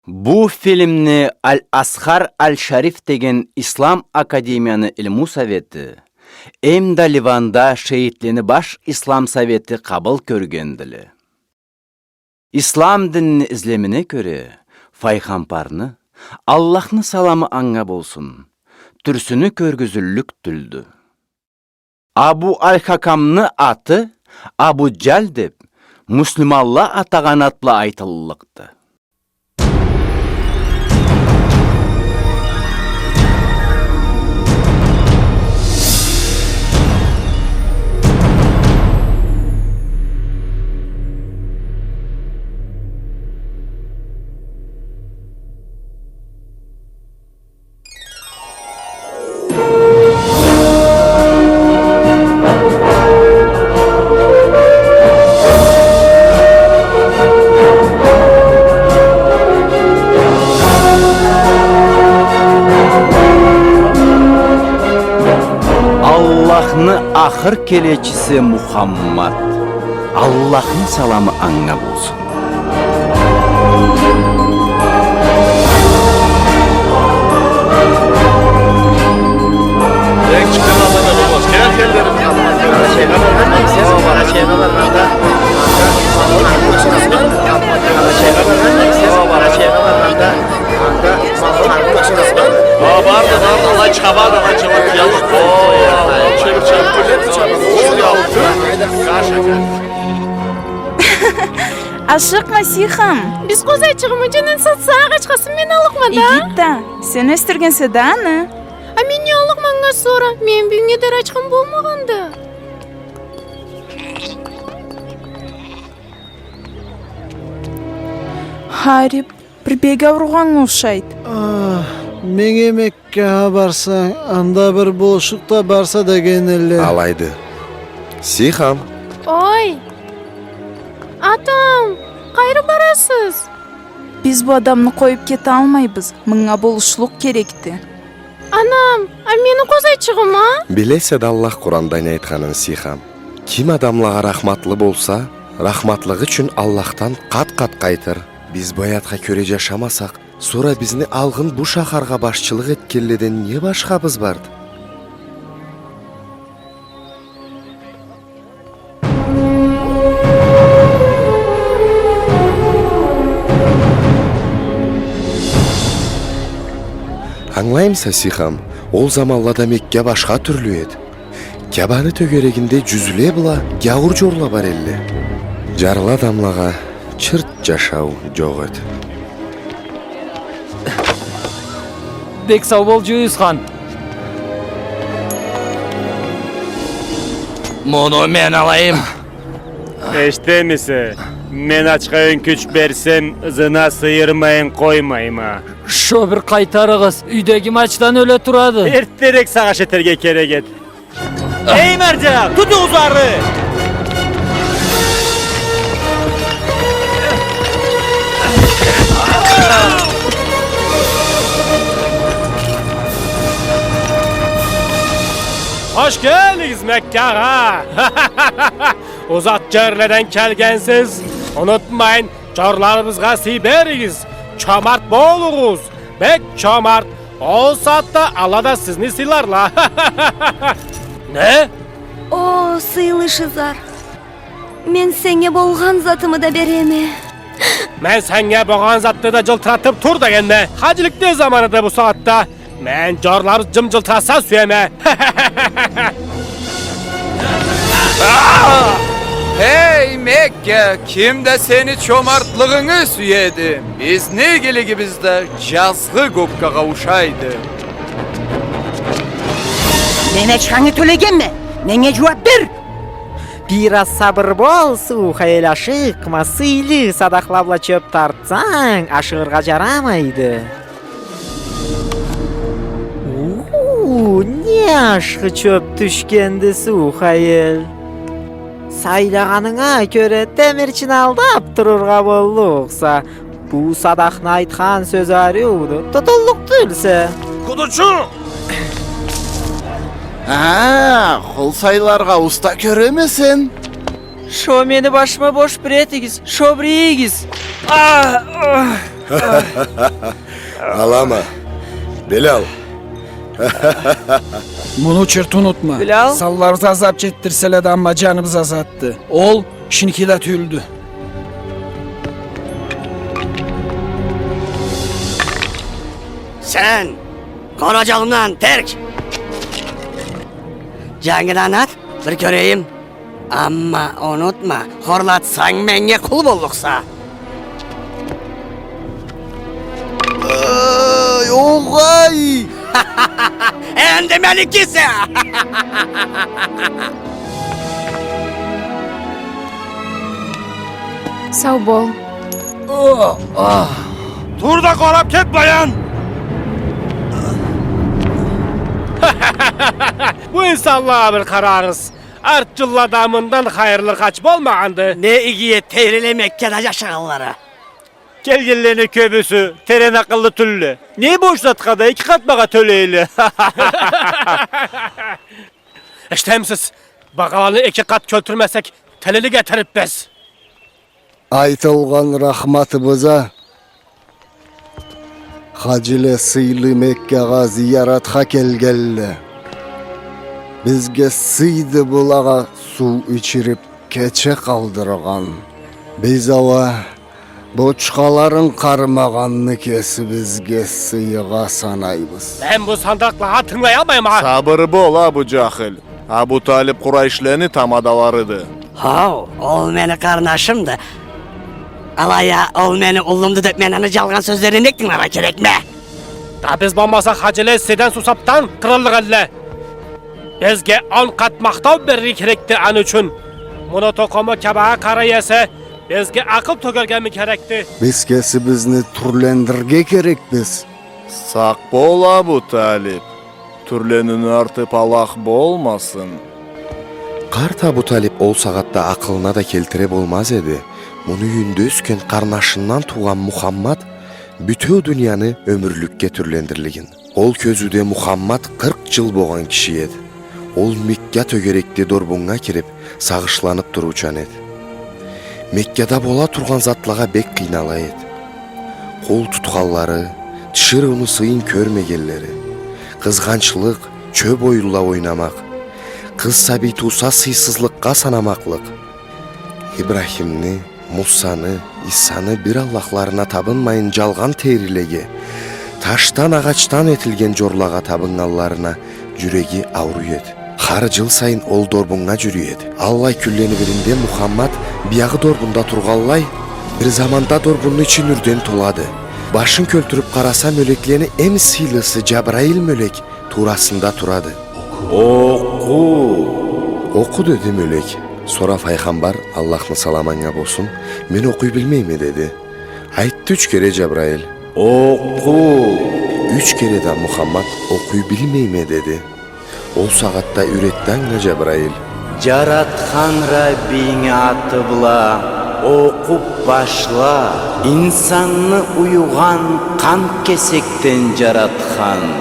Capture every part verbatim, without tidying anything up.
Бу фильмни Аль-Азхар Аль-Шариф деген ислам академияны илму совети эмда Ливанда шейитлени баш ислам совети къабыл кёргендиле. Ислам динини излемине кёре, файгъамбарны, Аллахны саламы анга болсун, тюрсюню кёргюзюллюк тюлдю. Абу Аль-Хакамны аты Абу Джаль деб, муслиманла атагъан атла айтыллыкъды. Аллахны ахыр келечиси Мухаммад, Аллахны саламы анга болсун. Ха, барды, барды, алай чабады, алай чабады. О, чебер чабады. Ашыкъма, Сихам. Биз къозайчыгъымы джюнюн сатсакъ, ачхасын мен аллыкъма да. Иги да, сен ёсдюргенсе да аны. А мен не аллыкъма анга сора? Мени бюгюннге дери ачхам болмагъанды. Харип, бир бек ауругъаннга ушайды. А, меннге Меккагъа барсанг, анда бир болушлукъ да барса деген элле. Алайды. Сихам. Ой! Атам, къайры барасыз? Биз бу адамны къоюб кеталмайбыз. Мынга болушлукъ керекди. Анам, а мени къозайчыгъым а? Билесе да Аллах Къуранда не айтханын, Сихам. Ким адамлагъа рахматлы болса, рахматлыгъы ючюн Аллахдан къат-къат къайтыр. Биз бу аятха кёре джашамасакъ, сора бизни алгъын бу шахаргъа башчылыкъ этгенледен не башхабыз барды? Ангылаймыса, Сихам, ол заманлада Мекка башха тюрлю эди. Кябаны тёгерегинде джюзле бла гяуур джорла бар элле. Джарлы адамлагъа чырт джашау джокъ эди. Бек сау бол, Джюйюсхан. Муну мен алайым. Эшитемисе, мен ачха ёнкюч берсем, ызына сыйырмайын къоймайма. Шо бир къайтарыгъыз, юйдегим ачдан ёле турады. Эртдерек сагъыш этерге керек эди. Эй, марджа, тутугъуз ары! Хош келдигиз Меккагъа! Узакъ джерледен келгенсиз. Унутмайын, джорларыбызгъа сый беригиз. Чомарт болугъуз. Бек чомарт. Ол сагъатда ала да сизни сыйларла. Не? О, сыйлы Шизар. Мен сеннге болгъан затымы да береме. Мен сеннге болгъан затны да джылтыратыб тур дегенме. Хаджиликни заманыды бу сагъатда. Мен джорларыбыз джым-джылтыраса сюеме. Эй, Мекка, ким да сени чомартлыгъынгы сюеди. Бизни игилигибиз да джазгъы гоккагъа ушайды. Мен ачхангы тёлегенме. Меннге джууаб бер! Бир аз сабыр бол, Сухаэль, ашыкъма, сыйлы садахла бла чёб тартсанг, ашыгъыргъа джарамайды. Уу, не ашхы чёб тюшгенди, Сухаэль. Сайлагъанынга кёре, темирчини алдаб турургъа боллукъса. Бу садахны айтхан сёзю ариуду. Тутуллукъ тюлсе. Къудучу! А, къул сайларгъа уста кёреме сен. Шо мени башыма бош бир этигиз, шо бир ийигиз. А, а. Алама. Билал. Муну чырт унутма. Билал? Санларыбыз азап чекдирселе да, амма джаныбыз азатды. Ол кишиники да тюйюлдю. Сен, къора джолумдан терк! Джангыдан ат, бир кёрейим. Амма унутма, хорлатсанг, меннге къул боллукъса. Эй, огъай! Энди меникисе! Сау бол. О, а. Тур да къарап кет, Баян! Бу инсанлагъа бир къарагъыз. Арт джыллада мындан хайырлы хадж болмагъанды. Не иги эди Тейриле Меккада джашагъанлары. Келгенлени кёбюсю терен акъыллы тюлле. Не бош затха да эки къат багъа тёлейле. Эшитемисиз? Багъаланы эки къат кёлтюрмесек, телилик этерикбиз. Айтылгъан рахматыбыза, хаджиле сыйлы Меккагъа зияратха келгенле. Бизге сыйды былагъа суу ичирип, кече къалдыргъан. Биз ауа бочкъаларын къармагъанны кесибизге сыйгъа санайбыз. Мен бу сандакълагъа тынгылаялмайма. Сабыр бол, Абу Джахил. Абу Талиб Къурайшлени тамадаларыды. Хау, ол мени къарнашымды. Алай а ол мени уллумду деп, мен аны джалгъан сёзлерине нек тынгыларгъа керекме? Да биз болмаса, хаджиле, сизден сусапдан къырыллыкъ элле. Бизге он къат махтау берирге керекди аны ючюн. Муну тукъуму Каабагъа къарай эсе, бизге акъыл тёгерге ми керекди? Биз кесибизни тюрлендирирге керекбиз. Сакъ бол, Абу Талиб. Тюрленинги артып Аллах болмасын. Къарт Абу Талиб ол сагъатда акъылына да келтире болмаз эди муну юйюнде ёсген къарнашындан туугъан Мухаммад бютеу дунияны ёмюрлюкге тюрлендирлигин. Ол кёзюуде Мухаммад къыркъ джыл болгъан киши эди. Ол Мекка тёгерекде дорбуннга кирип, сагъышланып туруучан эди. Меккада бола тургъан затлагъа бек къыйнала эди. Къол тутханлары, тиширыуну сыйын кёрмегенлери, къызгъанчлыкъ, чёп оюнла ойнамакъ, къыз сабий тууса сыйсызлыкъгъа санамакълыкъ. Ибрахимни, Мусаны, Исаны бир Аллахларына табынмайын, джалгъан тейрилеге, ташдан, агъачдан этилген джорлагъа табыннганларына джюреги ауруй эди. Хар джыл сайын ол дорбуннга джюрюй эди. Аллай кюнлени биринде Мухаммад биягъы дорбунда тургъанлай, бир заманда дорбунну ичи нюрден толады. Башын кёлтюрюп къараса, мёлеклени эм сыйлысы Джабраил мёлек туурасында турады. Окъу! Окъу, деди мёлек. Сора файгъамбар, Аллахны саламы анга болсун, мен окъуй билмейме, деди. Айтды юч кере Джабраил. Окъу! Юч кере да Мухаммад окъуй билмейме, деди. Ол сагъатда юйретди анга Джабраил. Джаратхан Раббийинги аты бла окъуп башла. Инсанны уюгъан къан кесекден джаратхан.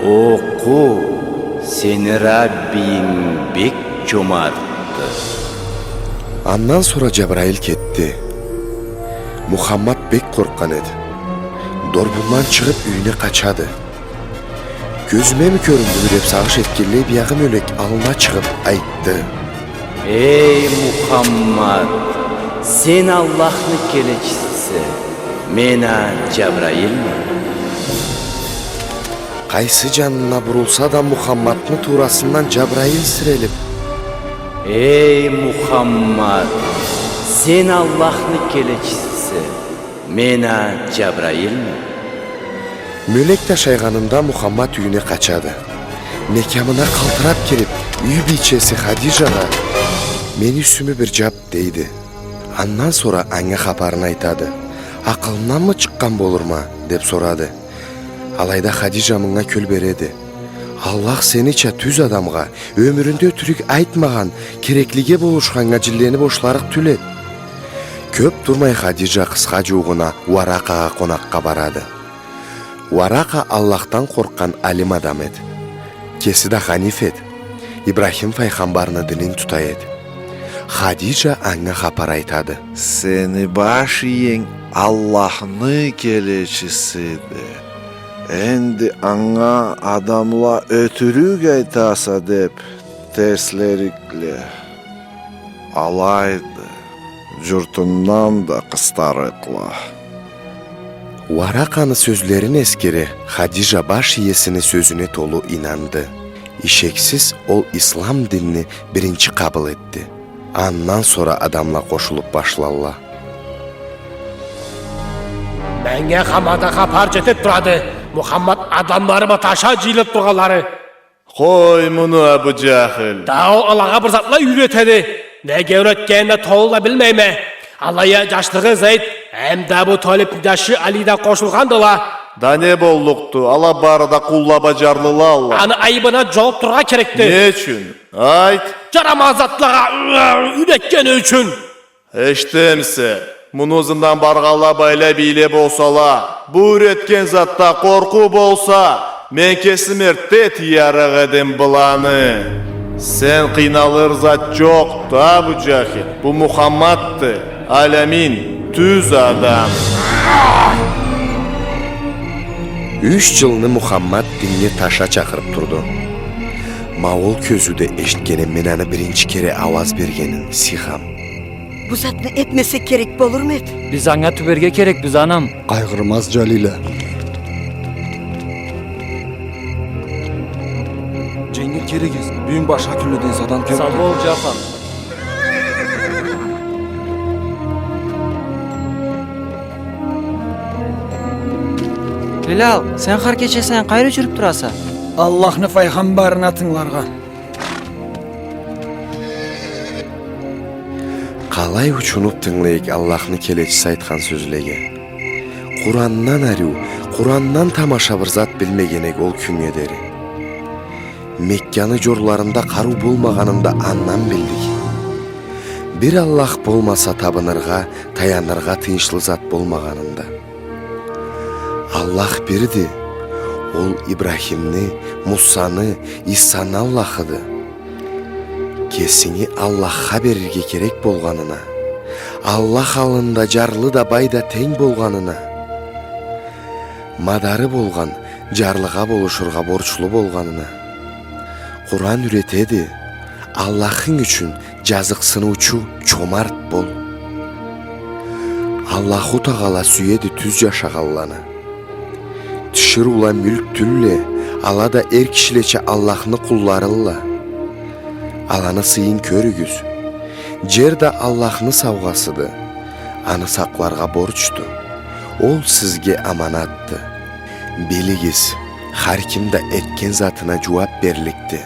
Окъу, сени Раббийинг бек чомартды. Андан сора Джабраил кетди. Мухаммад бек къоркъгъан эди. Дорбундан чыгъып, юйюне къачады. Кёзюме ми кёрюндюмю деп сагъыш этгенлей, биягъы мёлек аллына чыгъып айтды. Эй, Мухаммад, сен Аллахны келечисисе, мен а Джабраилме. Къайсы джанына бурулса да, Мухаммадны туурасындан Джабраил сирелип. Эй, Мухаммад, сен Аллахны келечисисе, мен а Джабраилме. Мёлек ташайгъанында Мухаммад юйюне къачады. Мекямына къалтырап кирип, юй бийчеси Хадиджагъа: «Мени юсюмю бир джап», — дейди. Андан сора анга хапарын айтады. «Акъылымданмы чыкъгъан болурма?» — деп сорады. Алайда Хадиджа мынга кёл береди. «Аллах сенича тюз адамгъа, ёмюрюнде ётюрюк айтмагъан, кереклиге болушханнга джинлени бошларыкъ тюл эди». Кёп турмай Хадиджа къысха джуугъуна Уаракъагъа къонакъгъа барады. Уаракъа Аллахдан къоркъгъан алим адам эди. Кеси да ханиф эди. Ибрахим файгъамбарны динин тута эди. Хадижа анга хапар айтады. Сени баш иенг Аллахны келечисиди. Энди анга адамла ётюрюк айтаса деп терслерикле. Алайды, журтундан да къыстарыкъла. Варакъаны сёзлерин эсгере, Хадижа баш иесини сёзюне толу ийнанды. Ишексиз, ол ислам динни биринчи къабыл этди. Андан сора адамла къошулуп башлалла. Манга хаманда хапар жетип турады, Мухаммад адамлары бла таша жыйылып тургъанлары. Къой муну, Абу Жахил. Да ол алагъа бир затла юйретеди. Неге юйретгенин да толу да билмейме. Алай а жашлыгъы Зейд, эм да Абу Талибни жашы Али да къошулгъандыла. Да не боллукъду? Ала бары да къулла бла жарлылалла. Аны айыбына жолукъдурургъа керекди. Не ючюн? Айт. Жарамаз затлагъа юйретгени ючюн. Эшитемисе, муну ызындан баргъанла байлай бийле болсала, бу юйретген затда къоркъуу болса, мен кесим эртде тыярыкъ эдим быланы. Сен къыйналыр зат жокъду, Абу Жахил. Бу Мухаммадды, Аль-Амин, тюз адам. Юч жылны Мухаммад динге таша чакъырып турду. Ма ол кёзюуде эшитгенем мен аны биринчи кере ауаз бергенин, Сихам. Бу затны этмесек керек болурму эди? Биз анга тюберге керекбиз, анам. Къайгъырмаз, Жалила. Женгир, келигиз. Бюгюн башха кюнледен эсе адам кёпдю. Сау бол, Жафар. Билал, сен хар кече сайын къайры жюрюп тураса? Аллахны файгъамбарына тынгыларгъа. Къалай учунуп тынгылай эк Аллахны келечиси айтхан сёзлеге. Къурандан ариу, Къурандан тамаша бир зат билмеген эк ол кюннге дери. Мекканы жорларында къарыу болмагъанын да андан билдик. Бир Аллах болмаса табыныргъа, таяныргъа тыйыншлы зат болмагъанын да. Аллах бирди, ол Ибрахимни, Мусаны, Исаны Аллахыды. Кесинги Аллахха берирге керек болгъанына, Аллах аллында жарлы да, бай да тенг болгъанына, мадары болгъан, жарлыгъа болушургъа борчлу болгъанына. Къуран юйретеди, Аллахынг ючюн жазыкъсыныучу, чомарт бол. Аллаху Тагъала сюеди тюз жашагъанланы. Тиширыула мюлк тюлле, ала да эр кишилеча Аллахны къулларылла. Аланы сыйын кёрюгюз. Жер да Аллахны саугъасыды. Аны сакъларгъа борчду. Ол сизге аманатды. Билигиз, хар ким да этген затына жууап берликди.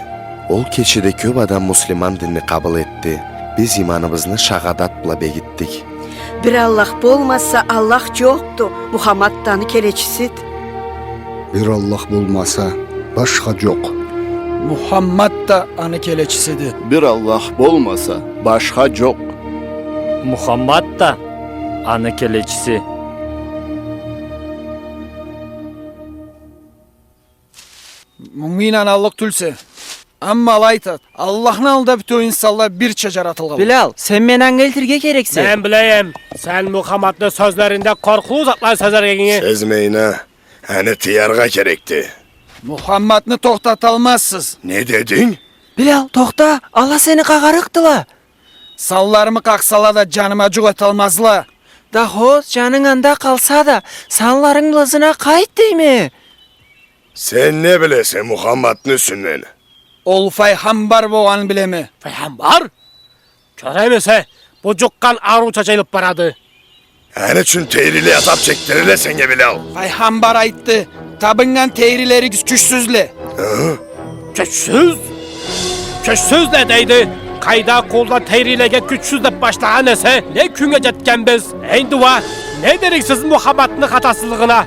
Ол кечеде кёп адам муслиман динни къабыл этди. Биз иманыбызны шагъадат бла бегитдик. Бир Аллах болмаса, Аллах жокъду, Мухаммад да аны келечисиди. Бир Аллах болмаса, башха жокъ. Мухаммад да аны келечисиди. Бир Аллах болмаса, башха жокъ. Мухаммад да аны келечиси. Мунга ийнаннганлыкъ тюлсе. Амма алай айтады, Аллахны аллында бютеу инсанла бирча жаратылгъанла. Билал, сен мени анга элтирге керексе. Мен билейим, сен Мухаммадны сёзлеринде къоркъуулу затла сёзлегенинги. Сезмейин а, аны тыяргъа керекди. Мухаммадны тохтаталмазсыз. Не дединг? Билал, тохта, ала сени къагъарыкъдыла. Санларымы къакъсала да, жаныма жукъ эталмазла. Да хо, жанынг анда къалса да, санларынг бла ызына къайт дейме. Сен не билесе Мухаммадны юсюнден? Ол файгъамбар болгъанын билеме. Файгъамбар? Кёремисе, бу жукъгъан арууча жайылып барады. Аны ючюн тейриле азап чекдирелле сеннге, Билал. Файгъамбар айтды, табыннган тейрилеригиз кючсюзле. Ы? Кючсюз? Кючсюзле дейди. Къайда къулла тейрилеге кючсюз деп башлагъан эсе, не кюннге жетгенбиз? Энди уа не дериксиз Мухаммадны хатасызлыгъына?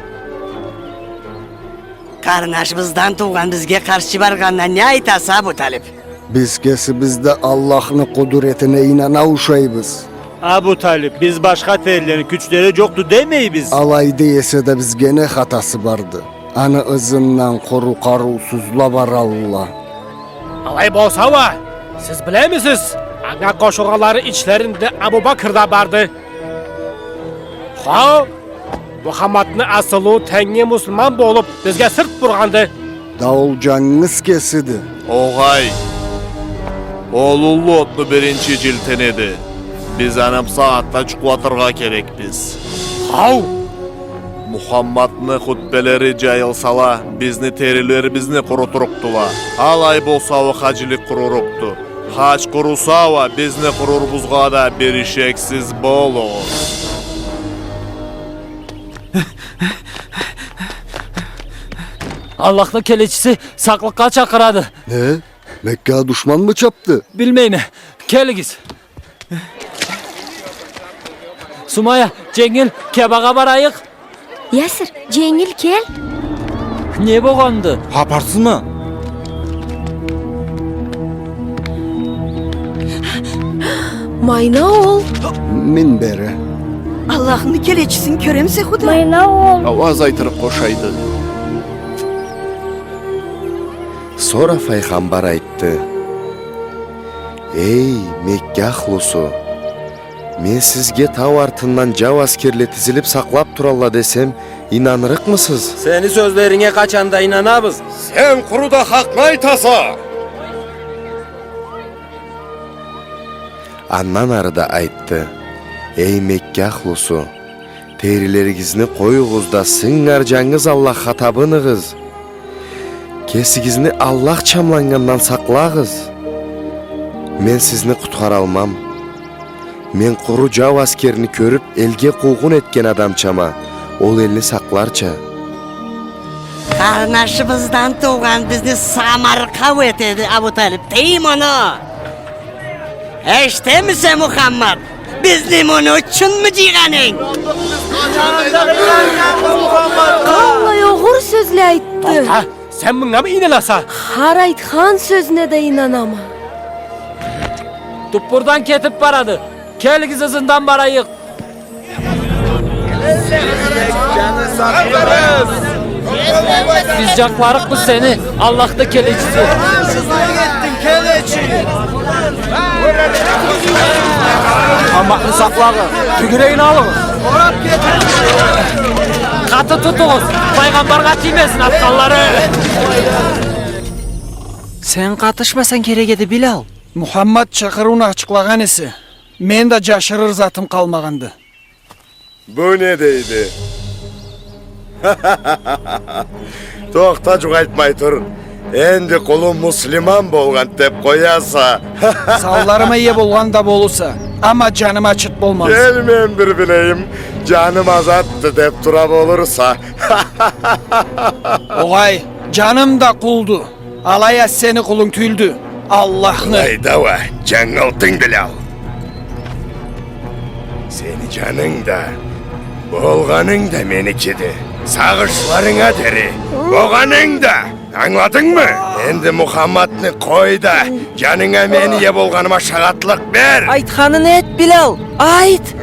Къарнашыбыздан туугъан бизге къаршы баргъанына не айтаса, Абу Талип? Биз кесибиз да Аллахны къудуретине ийнана ушайбыз. Абу Талип, биз башха тейрилени кючлери жокъду демейбиз. Алай дей эсе да бизге не хатасы барды? Аны ызындан къуру къарыусузла баралла. Алай болса уа, сиз билемисиз, Анга къошулгъанланы ичлеринде Абу Бакр да барды. Хо, Мухаммадны асылы тенги муслиман болуп, бизге сырт бургъанды. Да ол джангыз кесиди. Огъай, ол уллу отну биринчи джилтин эди. Биз аны бусагъатда джукълатыргъа керекбиз. Хау! Мухаммадны хутбелери джайылсала, бизни терилерибизни къурутурукъдула. Алай болса, ол хаджилик къурурукъду. Хадж къуруса уа, бизни къурурубузгъа да бир ишексиз болугъуз. Аллахны келечиси сакълыкъгъа чакъырады. Не? Меккагъа душманмы чапды? Билмейме. Келигиз. Сумая, Дженгил, Кябагъа барайыкъ. Ясир, Дженгил, кел. Не богъанды? Хапарсызмы? Майна ол. Мин бери. Аллахны келечисин кёремисе, Худа? Майна ол. Ауаз айтырыкъ къошайды. Сора файгъамбар айтды: Эй, Мекка ахлусу! Мен сизге тау артындан джау аскерле тизилип сакълап туралла десем, ийнанырыкъмысыз? Сени сёзлеринге къачан да ийнанабыз. Сен къуру да хакъны айтаса! Андан ары да айтды: Эй, Мекка ахлусу! Терилеригизни къоюгъуз да, сынгар джангыз Аллахха табыныгъыз. Кесигизни Аллах чамланнгандан сакълагъыз. Мен сизни къутхаралмам. Мен къуру джау аскерни кёрюп, элге къуугъун этген адамчама, ол элни сакъларча. Къарнашыбыздан туугъан бизни самаркъау этеди, Абу Талип. Тый муну! Эшитемисе, Мухаммад? Бизни муну ючюнмю джыйгъанынг? Къаллай огъур сёзле айтды. Тохта, сен мынга мы ийнанаса? Хар айтхан сёзюне да ийнанама. Туппурдан кетип барады. Келигиз, ызындан барайыкъ. Биз джакъларыкъбыз сени, Аллахны келечиси. Мухаммадны сакълагъыз, тёгерегине алыгъыз. Къаты тутугъуз, файгъамбаргъа тиймесин атханлары. Сен къатышмасанг керек эди, Билал. Мухаммад чакъырыуну ачыкълагъан эсе, мен да джашырыр затым къалмагъанды. Бу не дейди? Тохта, джукъ айтмай тур. Энди къулум муслиман болгъан деп къояса. Санларыма ие болгъан да болурса, амма джаным ачыт болмаз. Кел, мен бир билейим, джаным азатды деп тура болурса. Огъай, джаным да къулду. Алай а сени къулунг тюйюлдю, Аллахны. Алайда уа, джангылтынг, Билал. Сени джанынг да, болгъанынг да меникиди. Сагъышларынга дери, болгъанынг да. Ангыладынгмы? Энди Мухаммадны къой да, джанынга мен ие болгъаныма шагъатлыкъ бер. Айтханын эт, Билал, айт!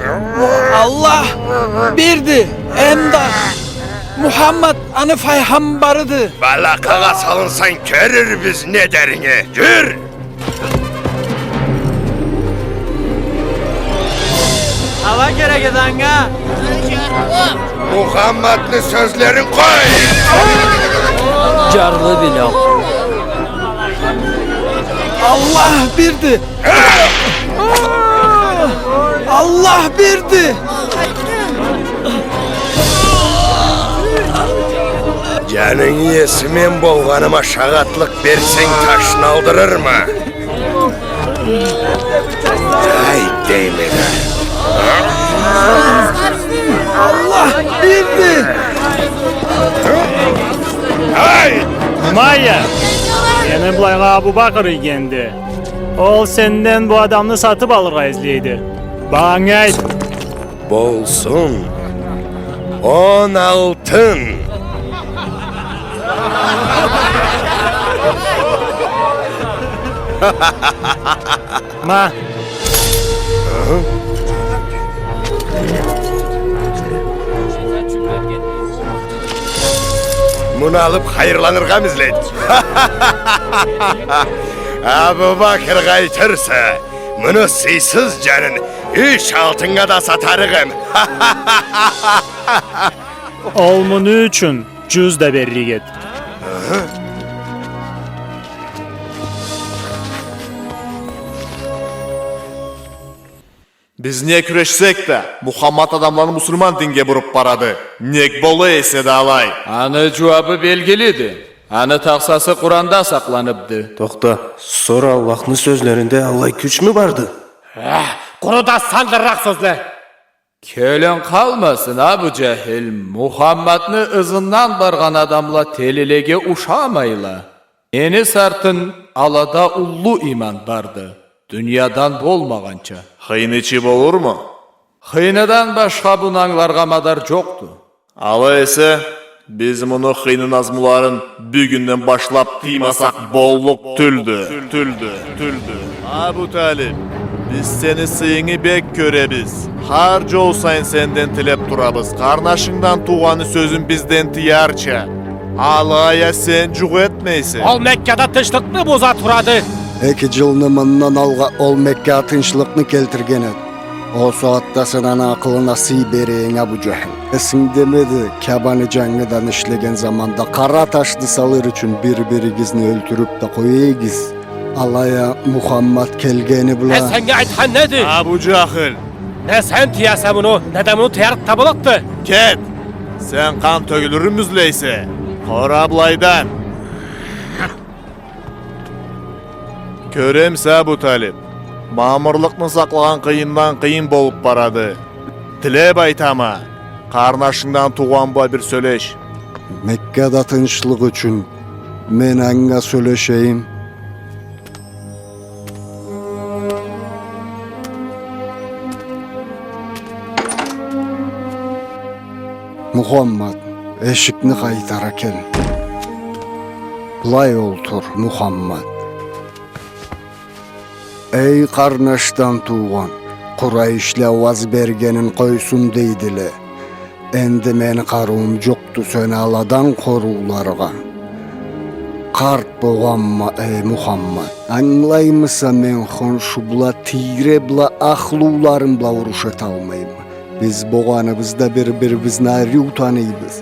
Аллах бирди, эмда Мухаммад аны файгъамбарыды. Балакъагъа салынсанг, кёрюрбюз не деринги. Джюр! Ала керек эди анга. Мухаммадны сёзлерин къой! Джарлы Билал. Аллах бирди! Аллах бирди! Джанынгы иеси мен болгъаныма шагъатлыкъ берсенг, ташны алдырырма. Айт, дейме да. Аллах бирди! Айт! Умайя! Сени былайгъа Абу Бакр ийгенди. Ол сенден бу адамны сатып алыргъа излейди. Багъангы айт. Болсун. Он алтын. Ма. Муну алып хайырланыргъамы излейди? Абу Бакр къайтырса, Муну сыйсыз джанын юч алтыннга да сатарыкъ эм. Ол муну ючюн джюз да берлик эди. Биз не кюрешсек да, Мухаммад адамланы муслиман динге буруп барады. Нек бола эсе да алай? Аны джууабы белгилиди. Аны тахсасы Къуранда сакъланыбды. Тохта, сора Аллахны сёзлеринде аллай кючмю барды? Эх, къуру да сандырыракъ сёзле. Кёлюнг къалмасын, Абу Джахил, Мухаммадны ызындан баргъан адамла телилеге ушамайла. Мени сартын, алада уллу иман барды, дуниядан болмагъанча. Хыйнычы болурму? Хыйныдан башха буну ангыларгъа мадар джокъду. Алай эсе, биз муну хыйны назмуларын бюгюнден башлап тыймасакъ боллукъ тюлдю, тюлдю, тюлдю. Абу Талиб, биз сени сыйынгы бек кёребиз. Хар джол сайын сенден тилеп турабыз, къарнашынгдан туугъанны сёзюн бизден тыярча. Алай а сен джукъ этмейсе. Ол Меккада тынчлыкъны буза турады. Эки джылны мындан алгъа ол Меккагъа тынчлыкъны келтирген эди. Ол сагъатда сен аны акъылына сый бере эдинг, Абу Джахил. Эсингдемиди, Кябаны джангыдан ишлеген заманда къара ташны салыр ючюн бир-биригизни ёлтюрюп да къоя эдигиз. Алай а Мухаммад келгени бла... Э, сеннге айтхан неди? Абу Джахил! Не сен тыяса муну, не да муну тыярыкъ табыллыкъды. Кет! Сен къан тёгюлюрюн излейсе, къора былайдан. Кёремисе, Абу Талиб, мамырлыкъны сакълагъан къыйындан къыйын болуп барады. Тилеп айтама, къарнашынгдан туугъан бла бир сёлеш. Меккада тынчлыкъ ючюн мен анга сёлешейим. Мухаммад, эшикни къайтара кел. Былай олтур, Мухаммад. Эй, къарнашдан туугъан, Къурайшле ауаз бергенин къойсун дейдиле. Энди мени къарыуум джокъду сени аладан къорууларгъа. Къарт богъанма, эй Мухаммад. Ангылаймыса, мен хоншу бла, тийре бла, ахлуларым бла уруш эталмайма. Биз богъаныбыз да бир-бирибизни ариу таныйбыз.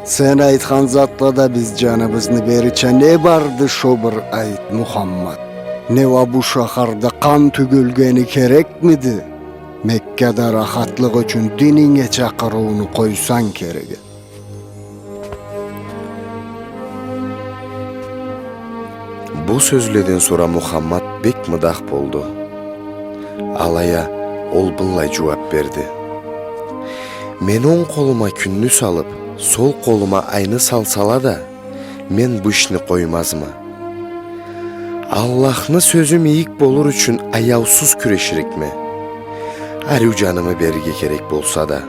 Сен айтхан затла да биз джаныбызны берирча не барды, шо бир айт, Мухаммад. Не уа бу шахарда къан тёгюлгени керекмиди? Меккада рахатлыкъ ючюн дининге чакъырыуну къойсанг керек эди. Бу сёзледен сора Мухаммад бек мыдах болду. Алай а ол быллай джууап берди: «Мен онг къолума кюнню салып, сол къолума айны салсала да, мен бу ишни къоймазма. Аллахны сёзю мийик болур ючюн аяусуз кюреширикме, ариу джанымы берирге керек болса да».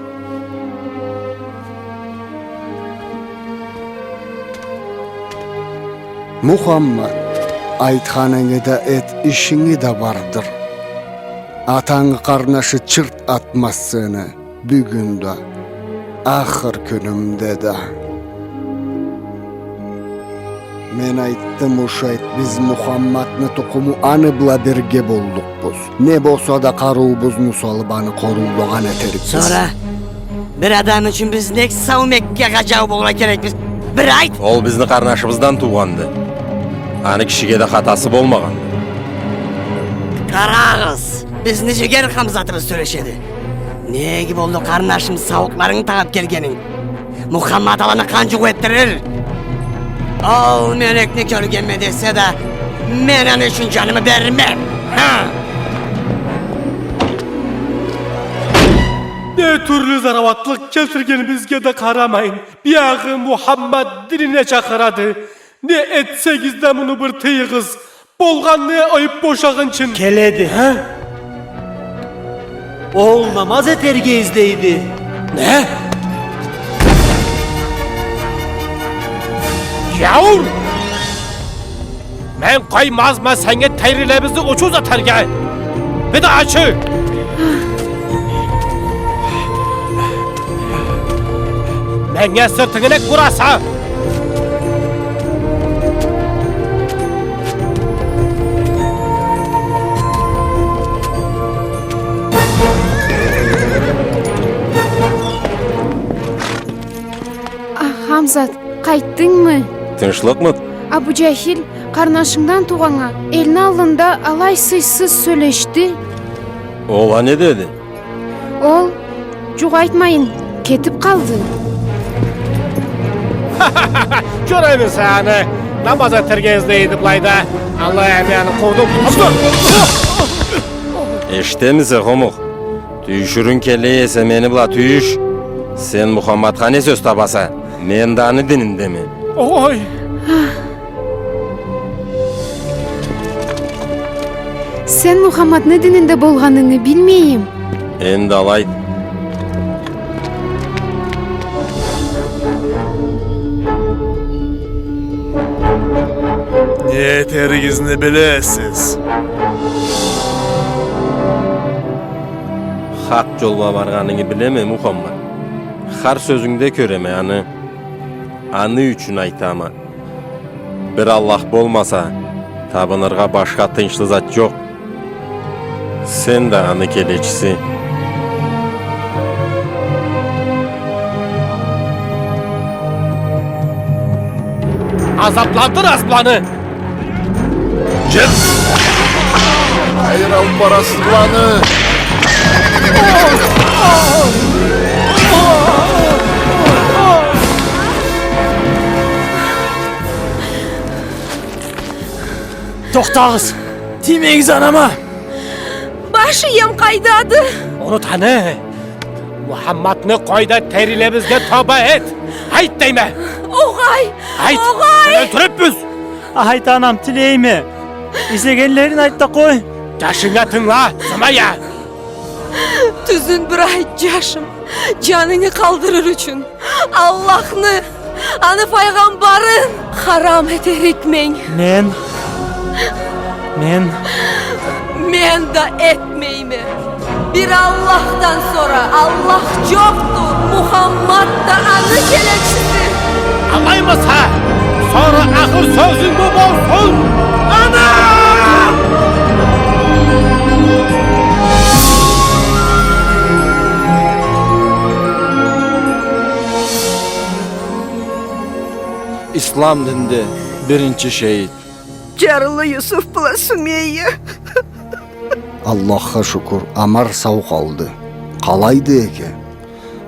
Мухаммад, айтханынгы да эт, ишинги да бардыр. Атангы къарнашы чырт атмаз сени, бюгюн да, ахыр кюнюмде да. Мен айтдым, ушайт, биз Мухаммадны тукъуму аны бла бирге боллукъбуз. Не болса да къарыуубузну салып, аны къоруулагъан этерикбиз. Сора бир адам ючюн биз нек сау Меккагъа джау болургъа керекбиз? Бир айт! Ол бизни къарнашыбыздан туугъанды. Аны кишиге да хатасы болмагъанды. Къарагъыз, бизни джигер Хамзатыбыз сёлешеди. Нек болду, къарнашым, сауутларынгы тагъып келгенинг? Мухаммад аланы къан джукъ этдирир. Ол мёлекни кёргенме десе да, мен аны ючюн джанымы бермем. Ха! Не тюрлю зарауатлыкъ келтиргенибизге да къарамайын, биягъы Мухаммад динине чакъырады. Не этсегиз да, муну бир тыйыгъыз. Болгъанны оюп бошагъынчын. Келеди. Хы? Ол намаз этерге излейди. Не? Гяуур! Мен къоймазма сеннге тейрилебизни учуз этерге. Бир да ачы! Меннге сыртынгы нек бураса? Хамзат, къайтдынгмы? Тынчлыкъмыды? Абу Джахил къарнашынгдан туугъаннга элни аллында алай сыйсыз сёлешди. Ол а не деди? Ол, джукъ айтмайын, кетип къалды. Кёре бир сен аны, намаз этерге излейди былайда. Аллай а мен аны къуудум. Эшитемисе, хомух? Тюйюшюрюнг келе эсе, мени бла тюйюш. Сен Мухаммадха не сёз табаса? Мен да аны дининдеме. Ой! Сен Мухаммадны дининде болгъанынгы билмейим. Энди алай. Не этеригизни билесиз. Хакъ джолгъа баргъанынгы билеме, Мухаммад. Хар сёзюнгде кёреме аны. Аны ючюн айтама. Бир Аллах болмаса, табыныргъа башха тыйыншлы зат джокъ. Сен да аны келечиси. Азапландыр асланы! Джет! Айыр алып барасыз быланы! Тохтагъыз! Тиймегиз анама! Баш ием къайдады? Ону таны! Мухаммадны къой да, терилерибизге тоба эт! Айт дейме! Огъай! Айт! Огъай! Ёлтюрюрбюз! Айт, анам, тилейме. Излегенлерин айт да къой. Джашынга тынгыла, Сумайя! Тюзюн бир айт, джашым, джанынгы къалдырыр ючюн. Аллахны, аны файгъамбарын харам этерикме. Мен, мен... Мен да этмейме. Бир Аллахдан сора Аллах джокъду, Мухаммад да аны келечиси. Алаймыса, сора ахыр сёзюнг бу болсун! Ана! Ислам динде биринчи шейит. Джарлы Юсуф бла Сумейя. Аллахха шукур, Амар сау къалды. Къалайды экен?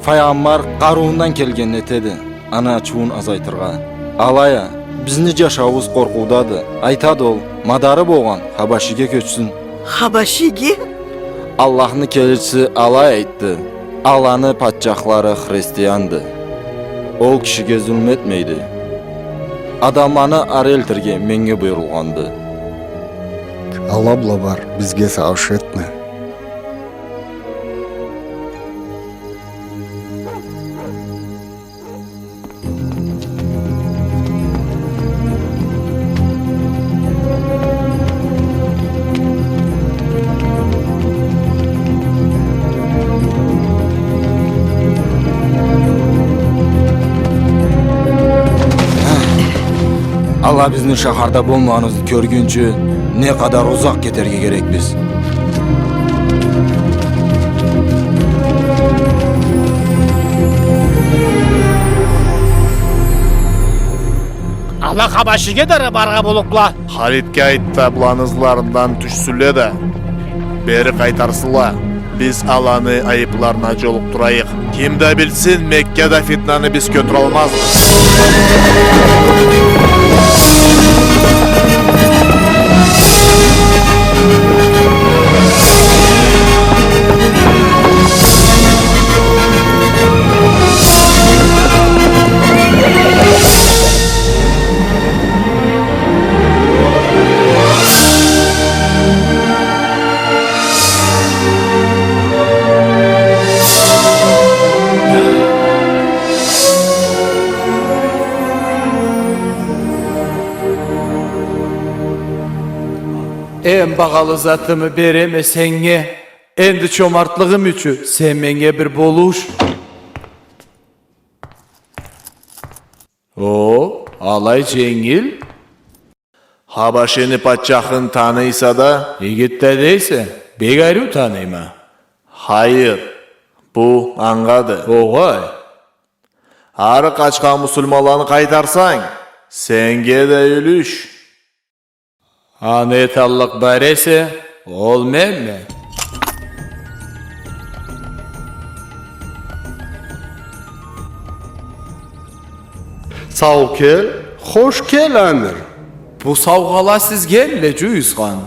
Файгъамбар къарыуундан келгенин этеди, аны ачыуун азайтыргъа. Алай а, бизни джашауубуз къоркъуудады. Айтады ол, мадары болгъан Хабашиге кёчсюн. Хабашиге? Аллахны келечиси алай айтды. Аланы патчахлары христианды. Ол кишиге зулму этмейди. Адамланы ары элтирге меннге буюрулгъанды. Ала бла бар, бизге сагъыш этме. Ала бизни шахарда болмагъаныбызны кёргюнчю, не къадар узакъ кетерге керекбиз. Ала Хабашиге да барыргъа боллукъла. Халидге айт да, быланы ызларындан тюшсюнле да, бери къайтарсынла. Биз аланы айыпларына джолукъдурайыкъ. Ким да билсин, Меккада фитнаны биз кётюралмазбыз. Эм багъалы затымы береме сеннге. Энди чомартлыгъым ючюн сен меннге бир болуш. О, алай дженгил? Хабашини патчахын таныйса да? Игит да дейсе, бек ариу таныйма. Хайыр, бу ангады. Огъай. Ары къачхан муслиманланы къайтарсанг, сеннге да юлюш. Аны эталлыкъ бар эсе, ол менме. Сау кел, хош кел, Амир. Бу саугъала сизге, Джюйюсхан.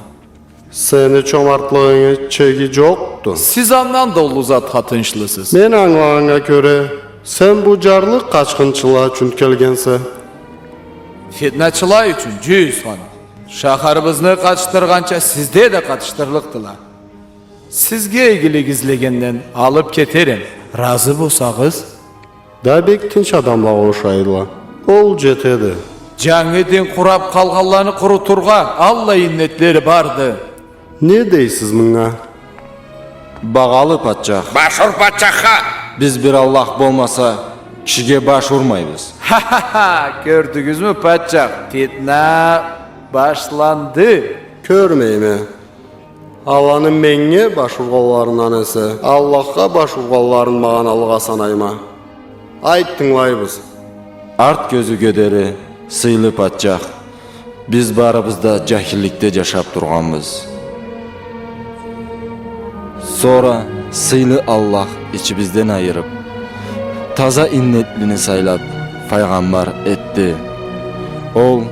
Сени чомартлыгъынгы чеги джокъду. Сиз андан да уллу затха тыйыншлысыз. Мен ангылагъаннга кёре, сен бу джарлы къачхынчыла ючюн келгенсе. Фитначыла ючюн, Джюйюсхан. Шахарыбызны къатышдыргъанча сизде да къатышдырлыкъдыла. Сизге игилик излегенден алып кетерем, разы болсагъыз. Да бек тынч адамлагъа ушайла. Ол джетеди. Джангы дин къурап къалгъанланы къурутургъа аллай иннетлери барды. Не дейсиз мынга? Багъалы патчах. Башур патчахха! Биз бир Аллах болмаса, кишиге баш урмайбыз. Ха-ха-ха! Кёрдюгюзмю, патчах? Фитна башланды. Кёрмейме. Аланы меннге баш ургъанларындан эсе, Аллахха баш ургъанларын магъаналыгъа санайма. Айт, тынгылайбыз. Арт кёзюуге дери, сыйлы патчах, биз барыбыз да джахилликде джашап тургъанбыз. Сора сыйлы Аллах ичибизден айырып, таза иннетлини сайлап, файгъамбар этди. Ол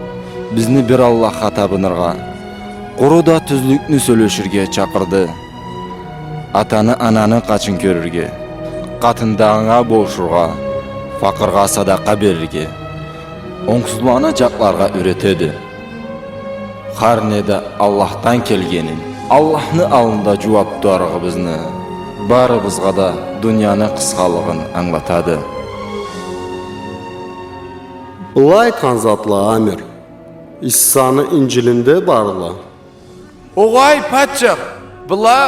бизни бир Аллахха табыныргъа, къуру да тюзлюкню сёлеширге чакъырды. Атаны, ананы къачын кёрюрге, къатындагъынга болушургъа, факъыргъа садакъа берирге, онгсузланы джакъларгъа юретеди. Хар не да Аллахдан келгенин, Аллахны аллында джууап тутарыгъыбызны, барыбызгъа да дунияны къысхалыгъын ангылатады. Былай айтхан затла, Амир, Иссаны Инджилинде барла. Огъай, патчах, была,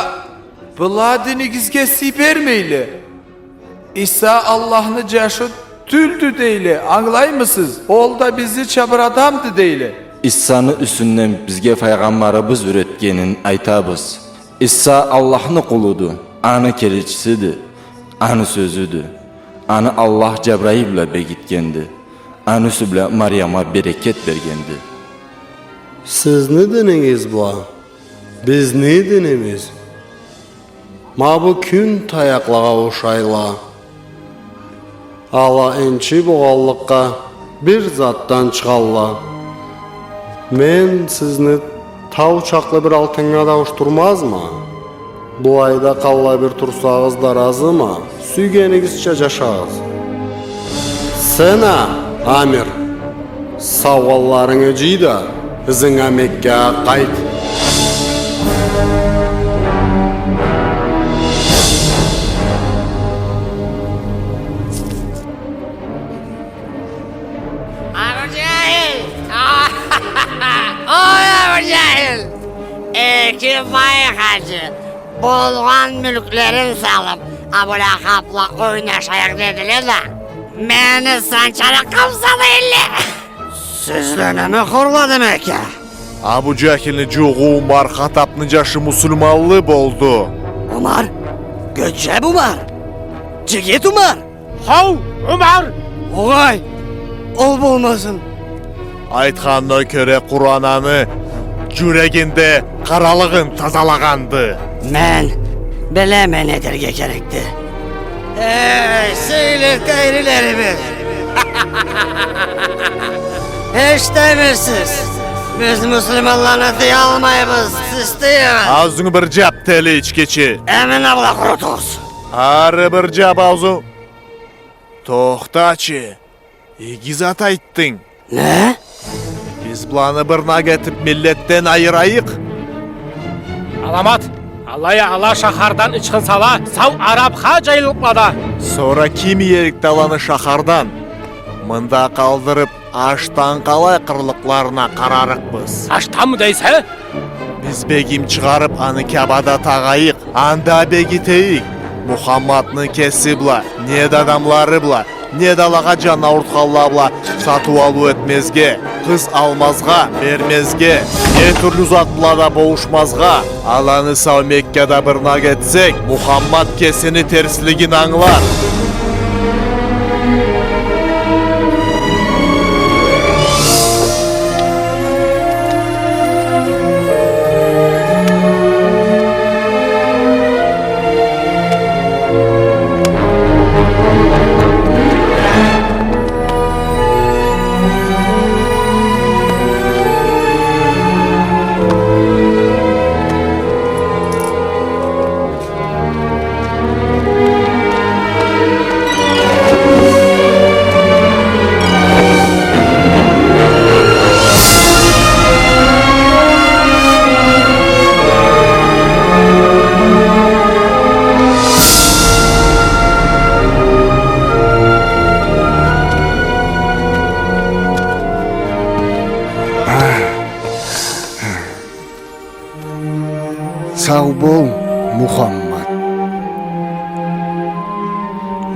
была динигизге сый бермейле. Иса Аллахны джашы тюлдю дейле, ангылаймысыз? Ол да бизнича бир адамды дейле. Иссаны юсюнден бизге файгъамбарыбыз юретгенин айтабыз. Иса Аллахны къулуду, аны келечисиди, аны сёзюдю. Аны Аллах Джабраил бла бегитгенди. Аны юсю бла Мариямгъа берекет бергенди. Сизни динигиз бла бизни динибиз ма бу кюн таякълагъа ушайла. Ала энчи болгъанлыкъгъа бир затдан чыгъалла. Мен сизни тау чакълы бир алтыннга да ауушдурмазма. Былайда къаллай бир турсагъыз да разыма, сюйгенигизча джашагъыз. Сен а, Амир, саугъаларынгы джый да, ызынга Меккагъа къайт. Абу Джахил! Ой, Абу Джахил! Эки бай хаджи болгъан мюлклерин салып, Абу Лахаб бла ойнашайыкъ дедиле да, мени санчарыкъ къамсады элле. Сизле неме хорладым экен? Абу Джахилни джууугъу Умар Хаттабны джашы муслиманлы болду. Умар? Гёчеб Умар? Джигит Умар? Хау, Умар! Огъай, ол болмасын. Айтханына кёре, Къуран аны джюрегинде къаралыгъын тазалагъанды. Мен билеме не этерге керекди. Эй, сыйлы тейрилерибиз! Эшитемисиз? Биз муслиманланы тыялмайбыз, сиз тыйыгъыз! Аузунгу бир джап, тели ичкичи! Э, мына была къурутугъуз! Ары бир джап аузу-, Тохтачы, иги зат айтдынг. Не? Биз быланы бырнак этиб миллетден айырайыкъ. Аламат, алай а ала шахардан ычхынсала, сау арабха джайыллыкъла да. Сора ким иерикди аланы шахардан? Мында къалдырыб, ашдан къалай къырыллыкъларына къарарыкъбыз. Ашданмы дейсе? Биз бегим чыгъарыб, аны Каабада тагъайыкъ, анда бегитейик. Мухаммадны кеси бла, неда адамлары бла, неда алагъа джан аурутханла бла сатыу-алыу этмезге, къыз алмазгъа, бермезге, не тюрлю зат бла да болушмазгъа. Аланы сау Меккада бырнак этсек, Мухаммад кесини терслигин ангылар. Сау бол, Мухаммад.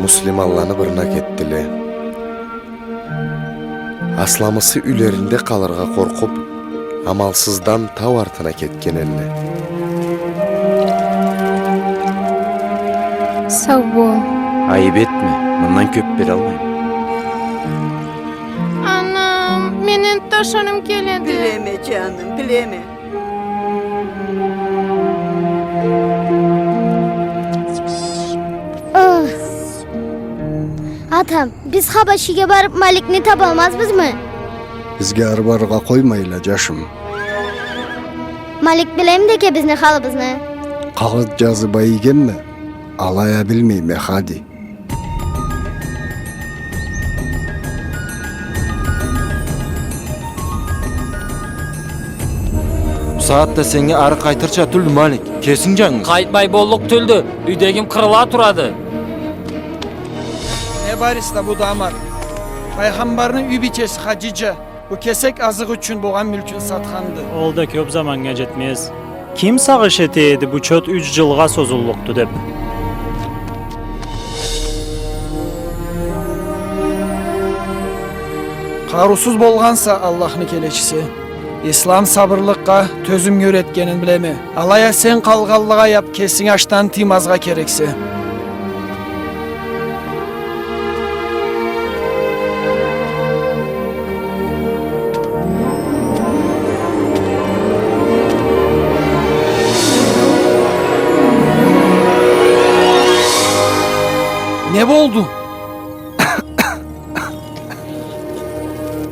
Муслиманланы бырнак этдиле. Асламысы юйлеринде къалыргъа къоркъуб, амалсыздан тау артына кетген элле. Сау бол. Айыб этме, мындан кёб бералмайма. Анам, мени энтда ашарым келеди. Билеме, джаным, билеме. Ых. Атам, биз Хабашиге барыб, Маликни табалмазбызмы? Бизге ары барыргъа къоймайла, джашым. Малик билемиди экен бизни халыбызны? Къагъыт джазыб ийгенме, алай а билмейме, хади. Бусагъатда сеннге ары къайтырча тюлдю, Малик. Кесинг джангыз. Къайтмай боллукъ тюлдю. Юйдегим къырыла турады. Не бар эсе да, бу да амар. Файгъамбарны юй бийчеси Хадиджа бу кесек азыкъ ючюн болгъан мюлкюн сатханды. Ол да кёб заманнга джетмез. Ким сагъыш эте эди, бу чот юч джылгъа созуллукъду деб? Къарыусуз болгъанса, Аллахны келечиси. Ислам сабырлыкъгъа, тёзюмге юретгенин билеме. Алай а сен къалгъанлыкъгъа яб, кесинг ачдан тыймазгъа керексе. Не болду?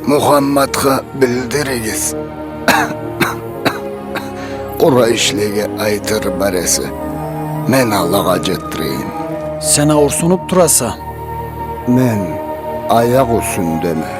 Мухаммадха билдиригиз. Къурайшлеге айтыр бар эсе, мен алагъа джетдирейим. Сен ауурсунуб тураса. Мен аякъ юсюндеме.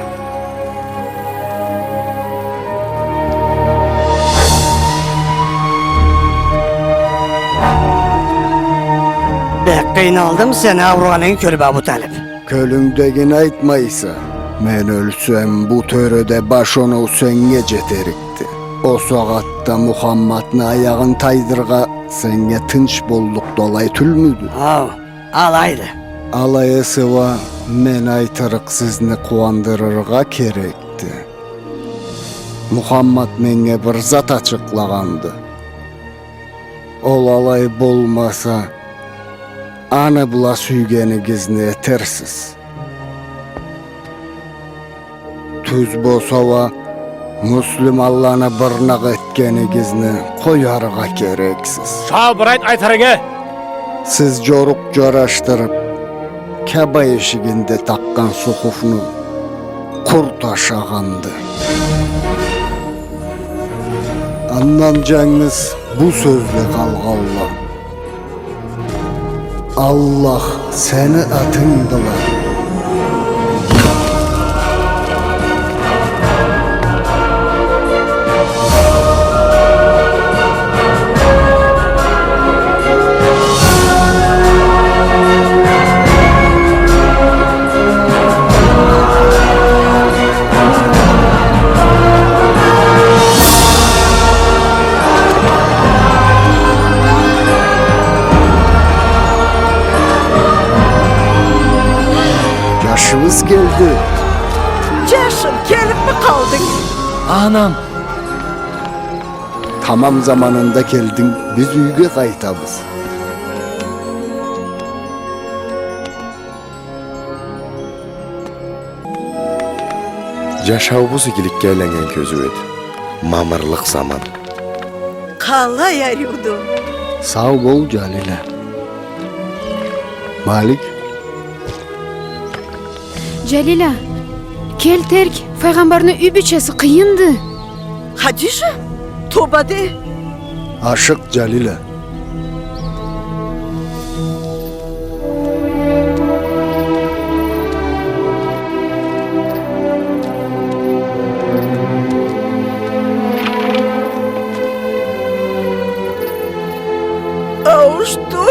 Бек къыйналдым сени ауругъанынгы кёрюб, Абу Талиб. Кёлюнгдегини айтмайса, мен ёлсем, бу тёреде баш оноу сеннге джетерикди. Ол сагъатда Мухаммадны аягъын тайдырыргъа сеннге тынч боллукъду, алай тюлмюдю? Ау, алайды. Алай эсе уа, мен айтырыкъ, сизни къууандырыргъа керекди. Мухаммад меннге бир зат ачыкълагъанды. Ол алай болмаса, аны бла сюйгенигизни этерсиз. Тюз болса уа, муслиманланы бырнакъ этгенигизни къояргъа керексиз. Сау бир айт айтырынгы! Сиз джорукъ джарашдырыб, Каба эшигинде такъгъан сухуфну къурт ашагъанды. Андан джангыз бу сёзле къалгъанла. Аллах сени атынг бла. Джашыбыз келди. Джашым, келибми къалдынг? Анам! Тамам заманында келдинг, биз юйге къайтабыз. Джашауубуз игиликге айланнган кёзюу эди. Мамырлыкъ заман. Къалай ариуду! Сау бол, Джалила. Малик. Джалила, кел терк, файгъамбарны юй бийчеси къыйынды. Хадижа, тоба де! Ашыкъ, Джалила. Ауушду.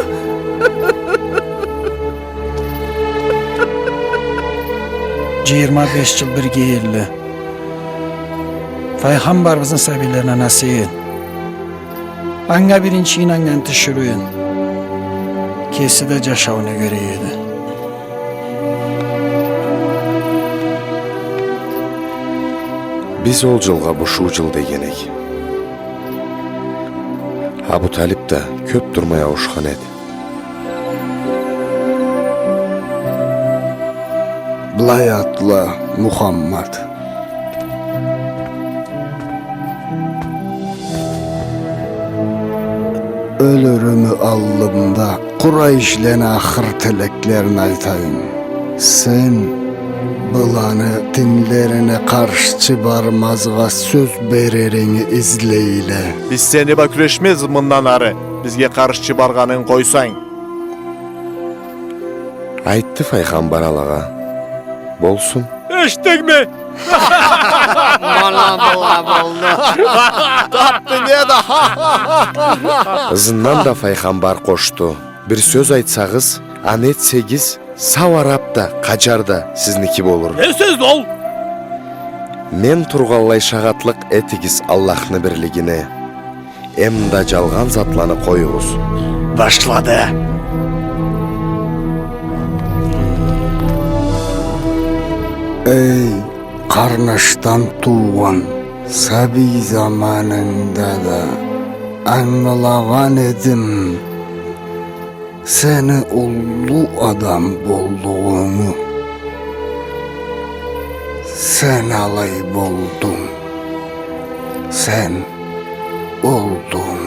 Джыйырма беш джыл бирге элле. Файгъамбарыбызны сабийлерине насип эт. Анга биринчи ийнаннган тиширыуун кеси да джашауну кёре эди. Биз ол джылгъа бушуу джыл дегенек. Абу Талиб да кёб турмай ауушхан эди. Былай атла, Мухаммад. Ёлюрюмю аллымда Къурайшлени ахыр тилеклерин айтайым. Сен быланы динлерине къаршчы бармазгъа сёз береринги излейле. Биз сени бла кюрешмезбиз мындан ары, бизге къаршчы баргъанынгы къойсанг. Айтды файгъамбар алагъа: «Болсун». Эшитдингми? Мана была болду. Тапды не да. Ызындан да файгъамбар къошду: «Бир сёз айтсагъыз, аны этсегиз, сау араб да, къаджар да сизники болур». Не сёз ол? Мен тургъанлай шагъатлыкъ этигиз Аллахны бирлигине. Эм да джалгъан затланы къоюгъуз. Башлады. Эй, къарнашдан туугъан, сабий заманынгда да ангылагъан эдим сени уллу адам боллугъунгу. Сен алай болдунг. Сен олдунг.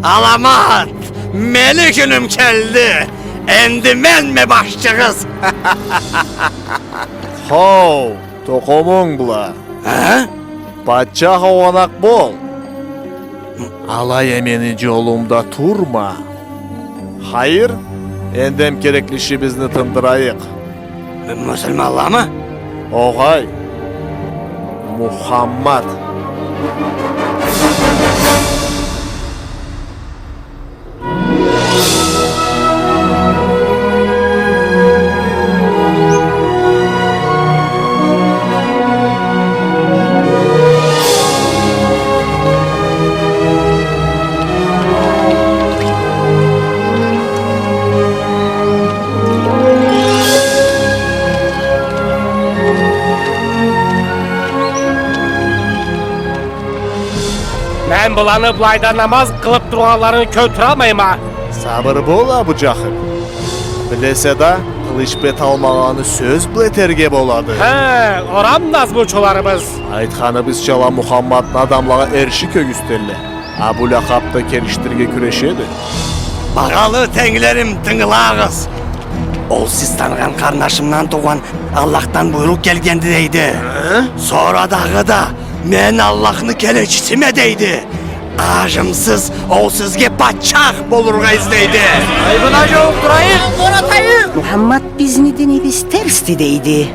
Аламат! Мени кюнюм келди! Энди менме башчыгъыз! Хоу, тукъумунг бла. А? Патчах огъанакъ бол. Алай а мени джолумда турма. Хайыр, энди эм керекли ишибизни тындырайыкъ. Муслиманламы? Огъай, Мухаммад. Мен быланы былайда намаз къылыб тургъанларын кёлтюралмайма. Сабыр бол, Абу Джахил. Билесе да, къылыч бла эте алмагъанны сёз бла этерге болады. Хы, орам назмучуларыбыз. Айтханыбызча, Мухаммадны адамлагъа эрши кёргюзтелле. Абу Лахаб да келишдирирге кюрешеди. Багъалы тенглерим, тынгылагъыз. Ол сиз таныгъан къарнашымдан туугъан Аллахдан буйрукъ келгенди дейди. Хы? Сора дагъыда, мен Аллахны келечисиме дейди. Ажымсыз ол сизге патчах болургъа излейди. Айыбына джууукъ турайыкъ. Мухаммад, бизни динибиз терсди дейди.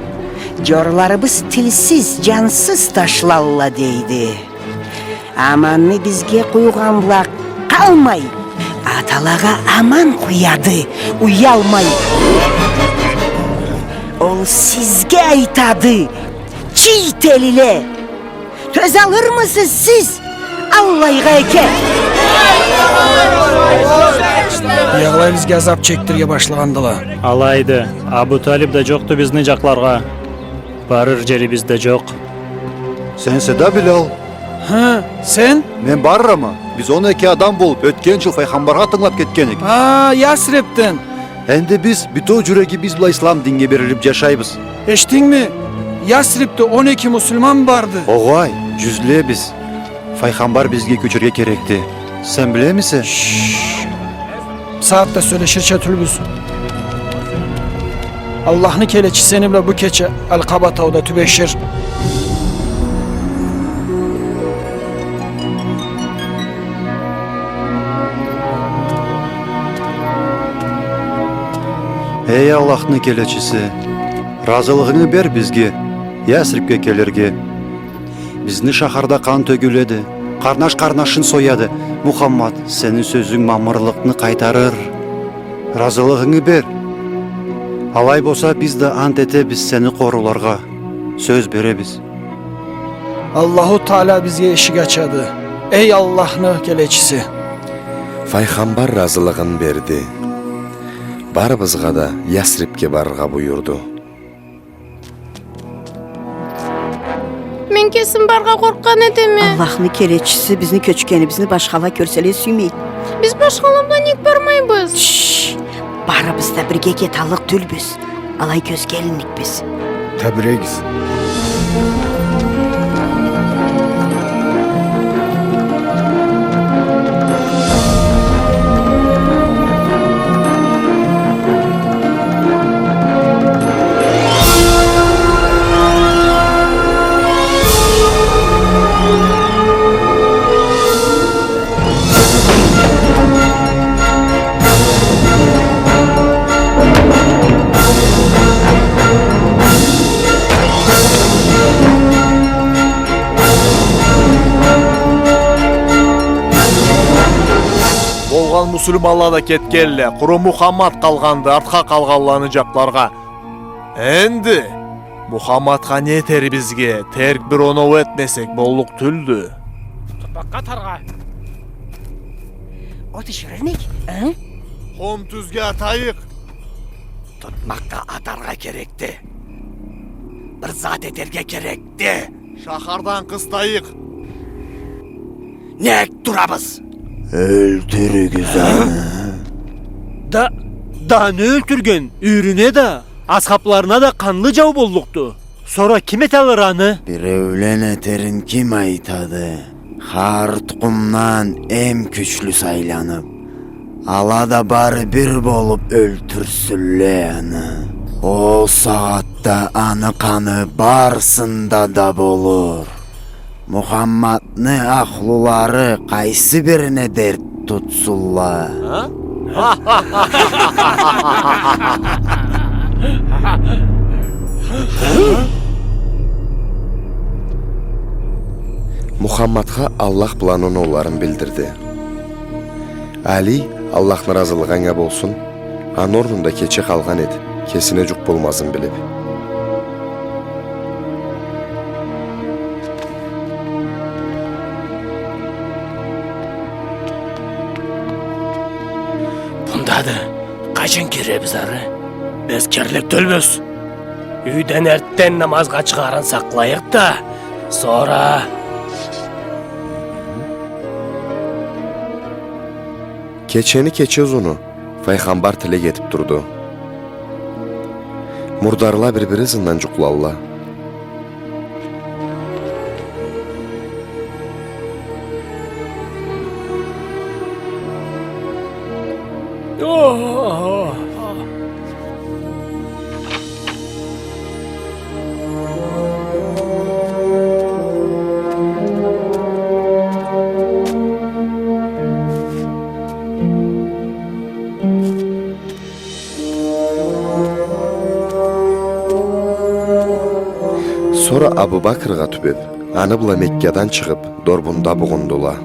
Джорларыбыз тилсиз, джансыз ташлалла дейди. Аманны бизге къуйгъан бла къалмай, аталагъа аман къуяды, уялмай. Ол сизге айтады, чий телиле. Тёзалырмысыз сиз аллайгъа экен? Биягъылай бизге азаб чекдирирге башлагъандыла. Алайды, Абу Талиб да джокъду бизни джакъларгъа. Барыр джерибиз да джокъ. Сенсе да, Билал? Хы, сен? Мен барырма. Биз он эки адам болуб, ётген джыл файгъамбаргъа тынгылаб кетген эдик. А, Ясрибден. Энди биз бютеу джюрегибиз бла ислам диннге берилиб джашайбыз. Эшитдингми? Ясрибде он эки муслиман барды. Огъай, джюзлебиз. Файгъамбар бизге кёчерге керекди. Сен билемисе? Шш. Сагъатда сёлеширча тюлбюз. Аллахны келечи сени бла бу кече Алкъаба тауда тюбешир. Эй Аллахны келечиси, разылыгъынгы бер бизге Ясрибге келирге. Бизни шахарда къан тёгюледи, Къарнаш къарнашын сояды. Мухаммад, сени сёзюнг мамырлыкъны къайтарыр. Разылыгъынгы бер. Алай болса, биз да ант этебиз сени къорууларгъа. Сёз беребиз. Аллаху Таала бизге эшик ачады. Эй Аллахны келечиси! Файгъамбар разылыгъын берди. Барыбызгъа да Ясрибге барыргъа буюрду. Мен кесим барыргъа къоркъгъан этеме. Аллахны келечиси бизни кёчгенибизни башхала кёрселе сюймейди. Биз башхала бла нек бармайбыз? Шш! Барыбыз да бирге кеталлыкъ тюлбюз. Алай кёзге илинникбиз. Тебирегиз. Болгъан муслиманла да кетгенле, къуру Мухаммад къалгъанды артха къалгъанланы джакъларгъа. Энди Мухаммадха не этерибизге терк бир оноу этмесек боллукъ тюлдю. Тутмакъгъа атаргъа. От иширирмик, а? Къум тюзге атайыкъ. Тутмакъгъа атаргъа керекди. Бир зат этерге керекди. Шахардан къыстайыкъ. Нек турабыз? Ёлтюрюгюз аны. Да, да аны ёлтюрген, юйюрюне да, асхабларына да къанлы джау боллукъду. Сора ким эталыр аны? Биреулен этерин ким айтады? Хар тукъумдан эм кючлю сайланыб, ала да бары бир болуб ёлтюрсюнле аны. Ол сагъатда аны къаны барысында да болур. Мухаммадны ахлулары къайсы бирине дерт тутсунла? А? Мухаммадха Аллах быланы оноуларын билдирди. Али, Аллахны разылыгъы анга болсун, аны орнунда кече къалгъан эди, кесине джукъ болмазын билиб. Мындады, къачан киребиз ары? Биз кирлик тюлбюз. Юйден эртден намазгъа чыгъарын сакълайыкъ да, сора. Кечени кече узуну Файгъамбар тилек этиб турду. Мурдарла бир-бири ызындан джукълалла. Сора Абу Бакргъа тюбеб, аны бла Меккадан чыгъыб, дорбунда бугъундула.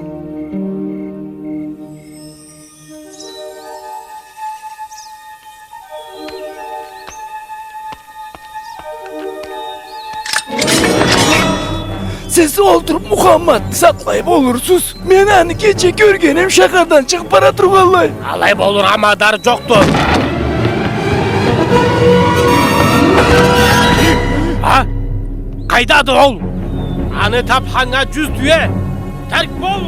Сиз олтуруб Мухаммадны сакълай болурсуз. Мен аны кече кёргенем, шахардан чыгъыб бара тургъанлай. Алай болургъа мадар джокъду. А? Къайдады ол? Аны табханнга джюз тюе. Терк бол!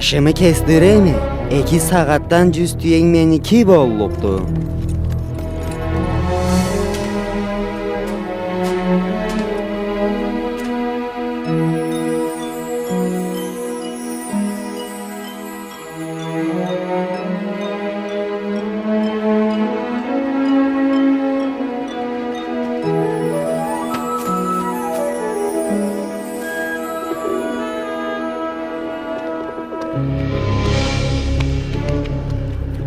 Башымы кесдиреме, эки сагъатдан джюз тюенг меники боллукъду.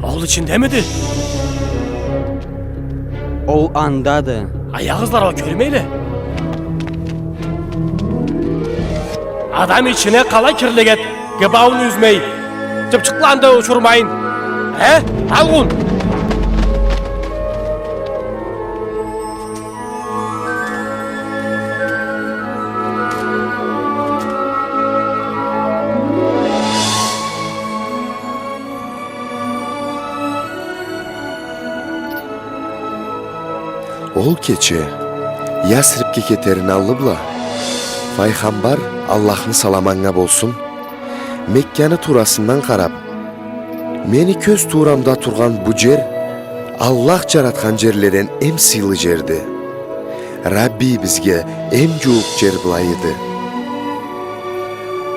Ол ичиндемиди? Ол андады. Аягъызла, кёрмейле. Адам ичине къалай кирлик эди, гыбауун юзмей, чыпчыкъланы да учурмайын. Э, алгъын! Ол кече Ясрибге кетерини аллы бла, Файгъамбар, Аллахны саламы анга болсун, Мекканы туурасындан къараб: «Мени кёз туурамда тургъан бу джер Аллах джаратхан джерледен эм сыйлы джерди. Раббийибизге эм джууукъ джер былайыды.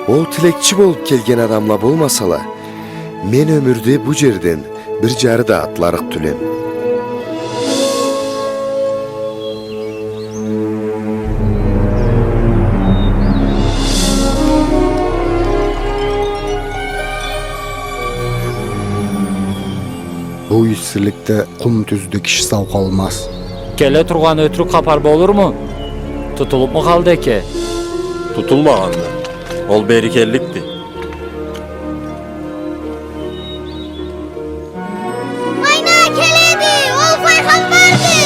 Ол тилекчи болуб келген адамла болмасала, мен ёмюрде бу джерден бир джары да атларыкъ тюлем». Бу иссиликде къум тюзде киши сау къалмаз. Келе тургъан ётюрюк хапар болурму? Тутулубму къалды эке? Тутулмагъанды. Ол бери келликди. Майна келеди, ол файгъамбарды!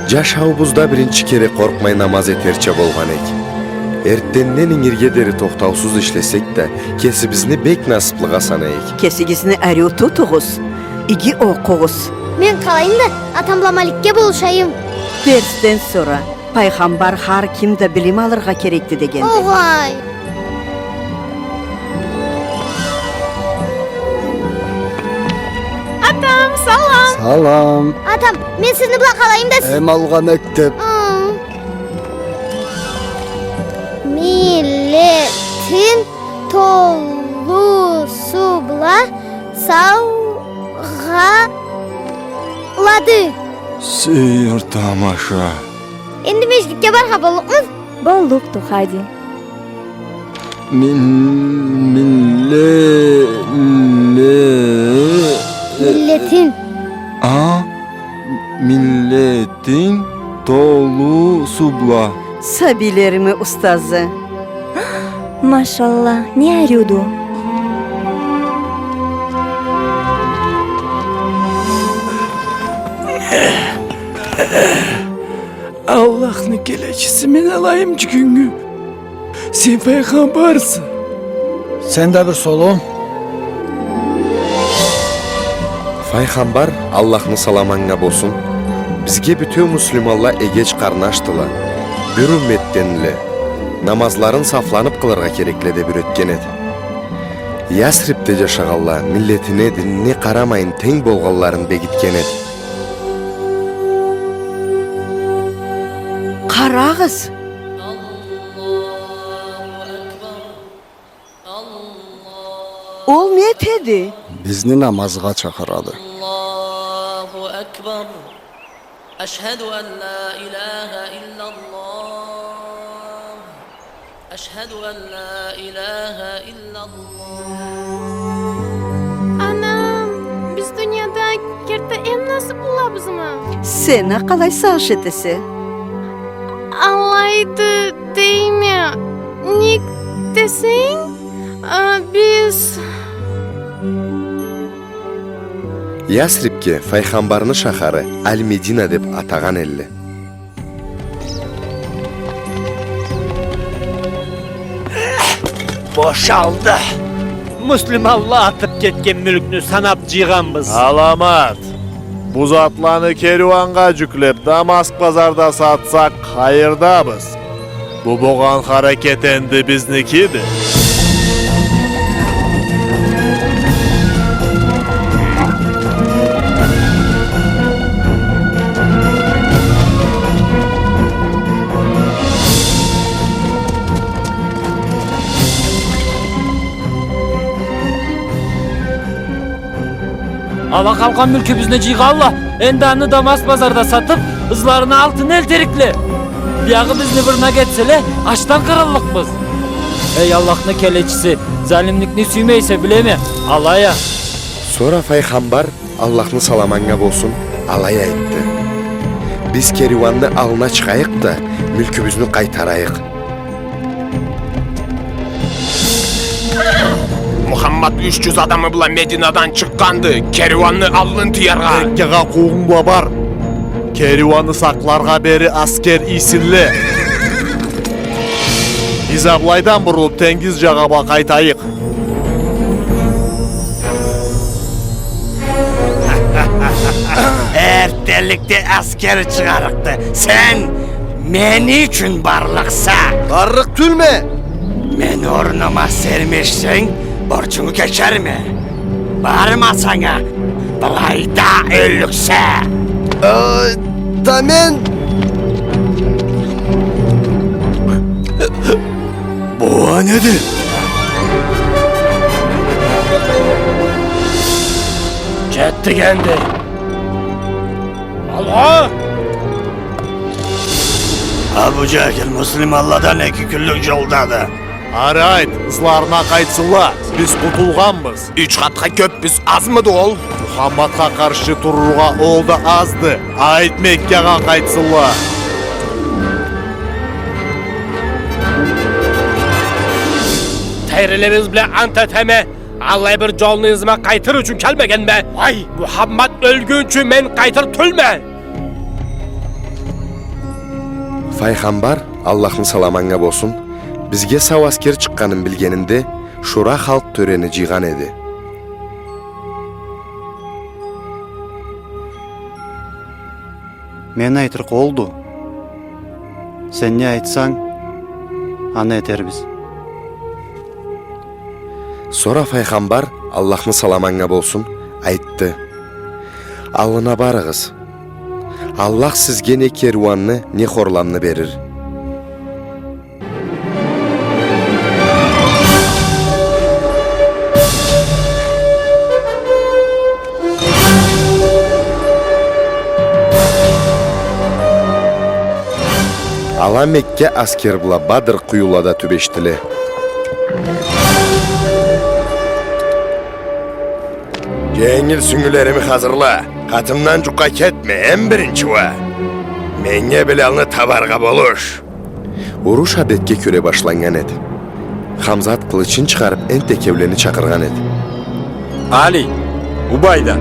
Джашауубузда биринчи кере къоркъмай намаз этерча болгъан эк. Эртденден ингирге дери тохтаусуз ишлесек да, кесибизни бек насыблыгъа санайыкъ. Кесигизни ариу тутугъуз, иги окъугъуз. Мен къалайым да, атам бла Маликге болушайым. Дерсден сора Пайгъамбар хар ким да билим алыргъа керекди дегенди. Огъай! Атам, салам! Салам! Атам, мен сизни бла къалайым да сиз... Эм алгъа мектеб. Ы. Миллетин толусу бла саугъалады. Сейир тамаша. Энди межгитге баргъа боллукъмуз? Боллукъду, хайди. Мин-, милле-, ле-, миллетин. А? Миллетин толусу бла. Сабийлерими устазы. Машалла, не ариуду. Аллахны келечиси, мен алайым джюгюнгю. Сен файгъамбарса. Сен да бир солу. Файгъамбар, Аллахны саламы анга болсун, бизге бютеу муслиманла эгеч къарнашдыла, бир умметденле, намазларын сафланыб къылыргъа керекле деб юретген эди. Ясрибде джашагъанла миллетине, динине къарамайын тенг болгъанларын бегитген эди. Къарагъыз! Ол не этеди? Бизни намазгъа чакъырады. أشهد أن لا إله إلا الله. Анам, биз дунияда керти эм насыплылабызмы? Сен а къалай сагъыш этесе? Алайды дейме. Нек десенг, а, биз Ясрибге файгъамбарны шахары Аль-Медина деб атагъан элле. Бошалды. Муслиманла атыб кетген мюлкню санаб джыйгъанбыз. Аламат. Бу затланы кериуаннга джюклеб, Дамаск базарда сатсакъ, хайырдабыз. Бу болгъан харакет энди бизникиди. Ала къалгъан мюлкюбюзню джыйгъанла, энди аны Дамаск базарда сатыб, ызларына алтын элтерикле. Биягъы бизни бырнак этселе, ачдан къырыллыкъбыз. Эй, Аллахны келечиси, залимликни сюймейсе, билеме, алай а. Сора файгъамбар, Аллахны саламы анга болсун, алай айтды: «Биз кериуанны аллына чыгъайыкъ да, мюлкюбюзню къайтарайыкъ». Мухаммад юч джюз адамы бла Мединадан чыкъгъанды, кериуанны аллын тыяргъа. Меккагъа къууунг бла бар. Кериуанны сакъларгъа бери аскер ийсинле. Биз а былайдан бурулуб, тенгиз джагъа бла къайтайыкъ. Эртденликде аскер чыгъарыкъды. Сен мени ючюн барлыкъса. Барлыкъ тюлме. Мени орнума сермешсенг, борчунгу кечерме. Бармасанг а, былайда ёллюксе. Э, да мен... Бу а неди? Джетдик энди. Алгъа! Абу Джахил муслиманладан эки кюнлюк джолдады. Ары айт, ызларына къайтсынла, биз къутулгъанбыз. Юч къатха кёббюз, азмыды ол? Мухаммадха къаршы турургъа ол да азды. Айт, Меккагъа къайтсынла. Тейрилерибиз бла ант этеме, аллай бир джолну ызыма къайтыр ючюн келмегенме. Ай, Мухаммад ёлгюнчю мен къайтыр тюлме. Файгъамбар, Аллахны саламы анга болсун, бизге сау аскер чыкъгъанын билгенинде, Шура халкъ тёрени джыйгъан эди. Мен айтырыкъ олду. Сен не айтсанг, аны этербиз. Сора файгъамбар, Аллахны саламы анга болсун, айтды: «Аллына барыгъыз. Аллах сизге не керуанны, не хорламны берир». Ала Мекка аскер бла Бадр къуюлада тюбешдиле. Дженгил сюнгюлерими хазырла, къатымдан джукъгъа кетме, эм биринчи уа меннге Билалны табаргъа болуш. Уруш адетге кёре башланнган эди. Хамзат къылычын чыгъарыб, энтда экеулени чакъыргъан эди. Али, Убайда.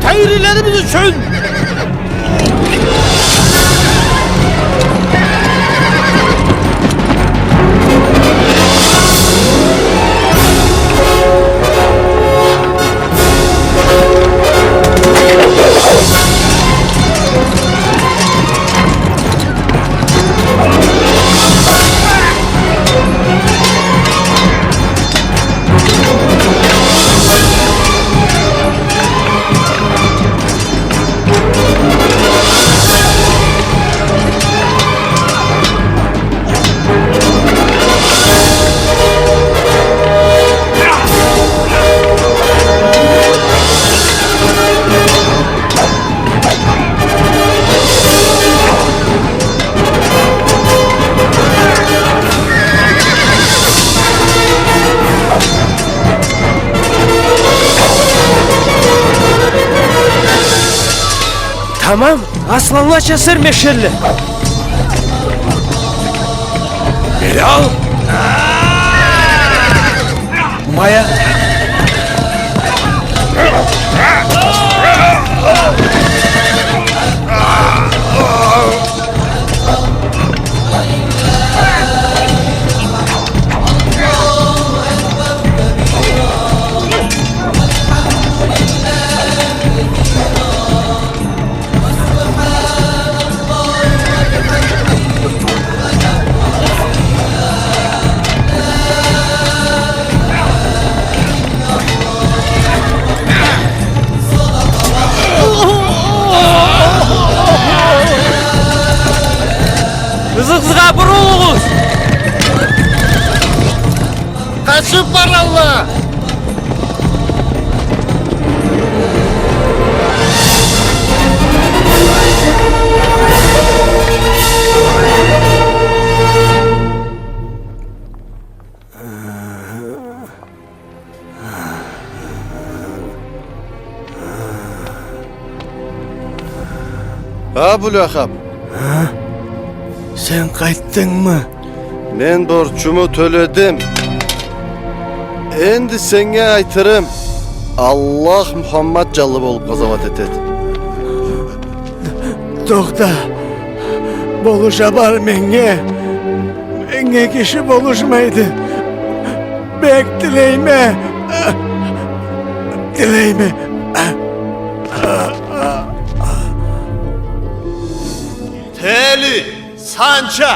Тейрилерибиз ючюн! Тамам, асланлача сермешелле. Билал! Майя! Ызыгъызгъа бурулугъуз! Къачып баралла! Абу Лахаб! А? Сен къайтдынгмы? Мен борчуму тёледим. Энди сеннге айтырым, Аллах Мухаммад джанлы болуп къазауат этеди. Тохта, болуша бар меннге. Меннге киши болушмайды. Бек тилейме. Тилейме. Тели, Санча!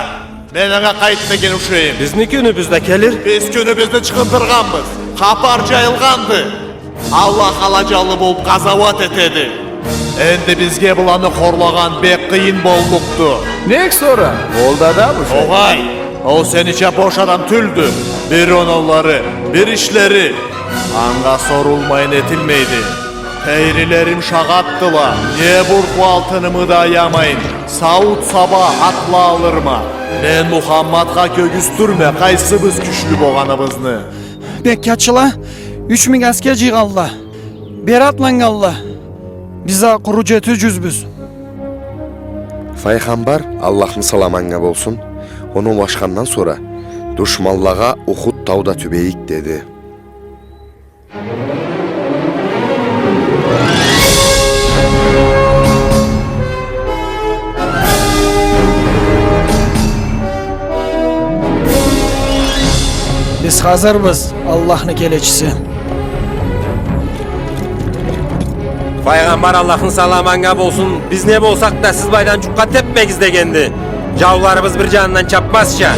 Мен анга къайт деген ушайым. Бизни кюнюбюз да келир. Биз кюнюбюзню чыгъындыргъанбыз. Хапар джайылгъанды. Аллах ала джанлы болуп къазауат этеди. Энди бизге быланы хорлагъан бек къыйын боллукъду. Нек сора? Ол да адам ушай. Огъай, ол сенича бош адам тюлдю. Бир оноулары, бир ишлери. Анга сорулмайын этилмейди. Тейрилерим шагъатдыла. Не бурху алтынымы да аямайын, сауут-саба атла алырма. Мен Мухаммадха кёргюзтюрме, къайсыбыз кючлю богъаныбызны. Меккачыла юч минг аскер джыйгъанла. Бери атланнганла. Биз а къуру джети джюзбюз. Файгъамбар, Аллахны саламы анга болсун, оноулашхандан сора, душманлагъа Ухуд тауда тюбейик, деди. Биз хазырбыз, Аллахны келечиси. Файгъамбар, Аллахны саламы анга болсун, биз не болсакъ да, сиз былайдан джукъгъа тепмегиз дегенди. Джауларыбыз бир джанындан чапмазча.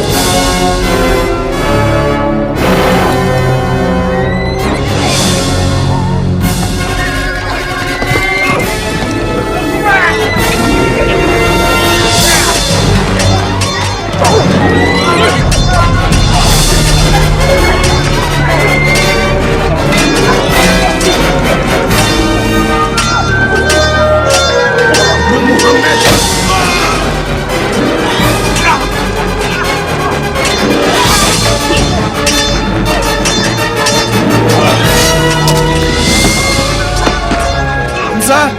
Хамза!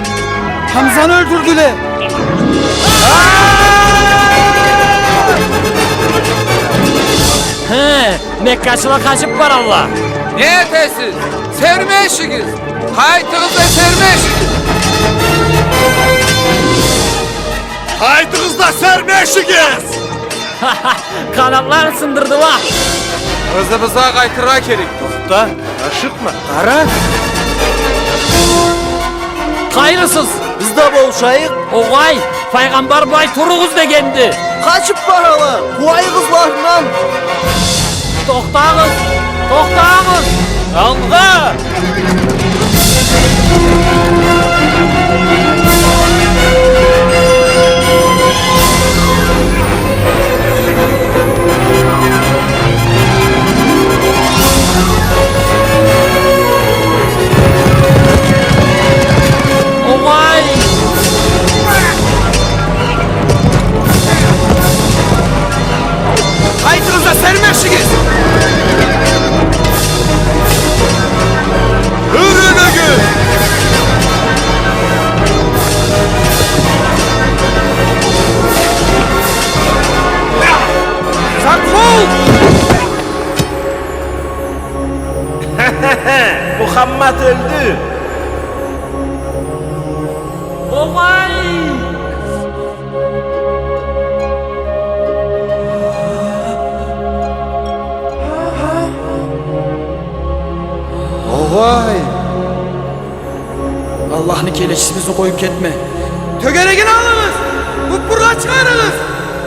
Хамзаны ёлтюрдюле! Хы, меккачыла къачып баралла. Не этесиз? Сермешигиз! Къайтыгъыз да сермешигиз! Къайтыгъыз да сермешигиз! Къанатларын сындырдыла. Ызыбызгъа къайтыргъа керек. Тохта, ашыкъма, къара. Къайрысыз? Биз да болушайыкъ. Огъай, файгъамбар былай туругъуз дегенди. Къачып барала, къууайыкъ ызларындан. Тохтагъыз! Тохтагъыз! Алгъа! Огъай! Къайтыгъыз да сермешигиз! Огъай! Огъай! Аллахны келечиси, бизни къоюб кетме. Тёгерегин алыгъыз! Къуппургъа чыгъарыгъыз!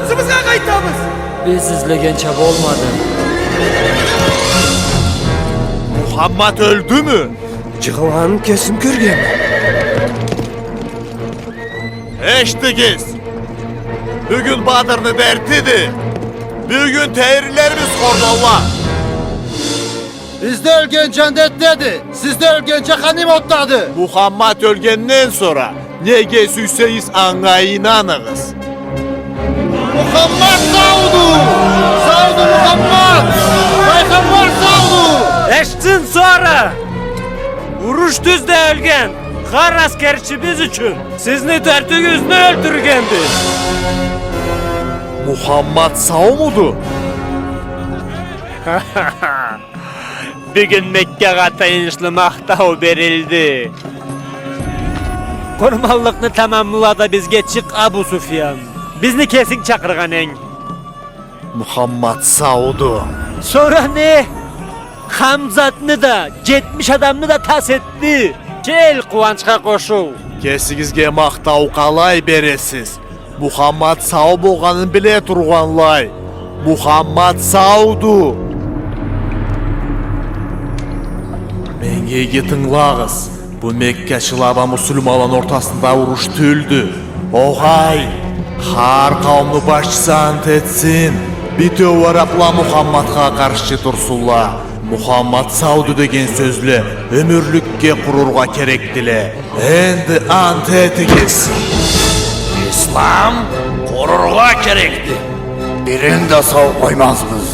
Ызыбызгъа къайтабыз! Биз излегенча болмады. Мухаммад ёлдюмю? Джыгъылгъанын кесим кёргенме. Эшитигиз! Бюгюн Бадрны дертиди. Бюгюн тейрилерибиз хорлалла. Бизде ёлген джандетдеди, сизде ёлген джаханим отдады. Мухаммад ёлгенден сора, неге сюйсегиз анга ийнаныгъыз. Мухаммад сауду! Сауду Мухаммад! Пайгъамбар сауду! Эшитсин сора! Уруш тюзде ёлген хар аскерчибиз ючюн сизни тёртюгюзню ёлтюргенди. Мухаммад саумуду? Бюгюн Меккагъа тыйыншлы махтау берилди. Къурманлыкъны тамамла да бизге чыкъ, Абу Суфьян. Бизни кесинг чакъыргъан энг. Мухаммад сауду. Сора не? Хамзатны да, джетмиш адамны да тас этди. Кел, къууанчха къошул. Кесигизге махтау къалай бересиз? Мухаммад сау болгъанын биле тургъанлай, Мухаммад сауду. Меннге иги тынгылагъыз. Бу меккачыла бла муслиманланы ортасында уруш тюлдю. Огъай, хар къауумну башчысы ант этсин, битеу арабла Мухаммадха къаршчы турсунла. Мухаммад сауду деген сёзле ёмюрлюкге къурургъа керекдиле. Энди ант этигиз. Ислам къурургъа керекди. Бирин да сау къоймазбыз.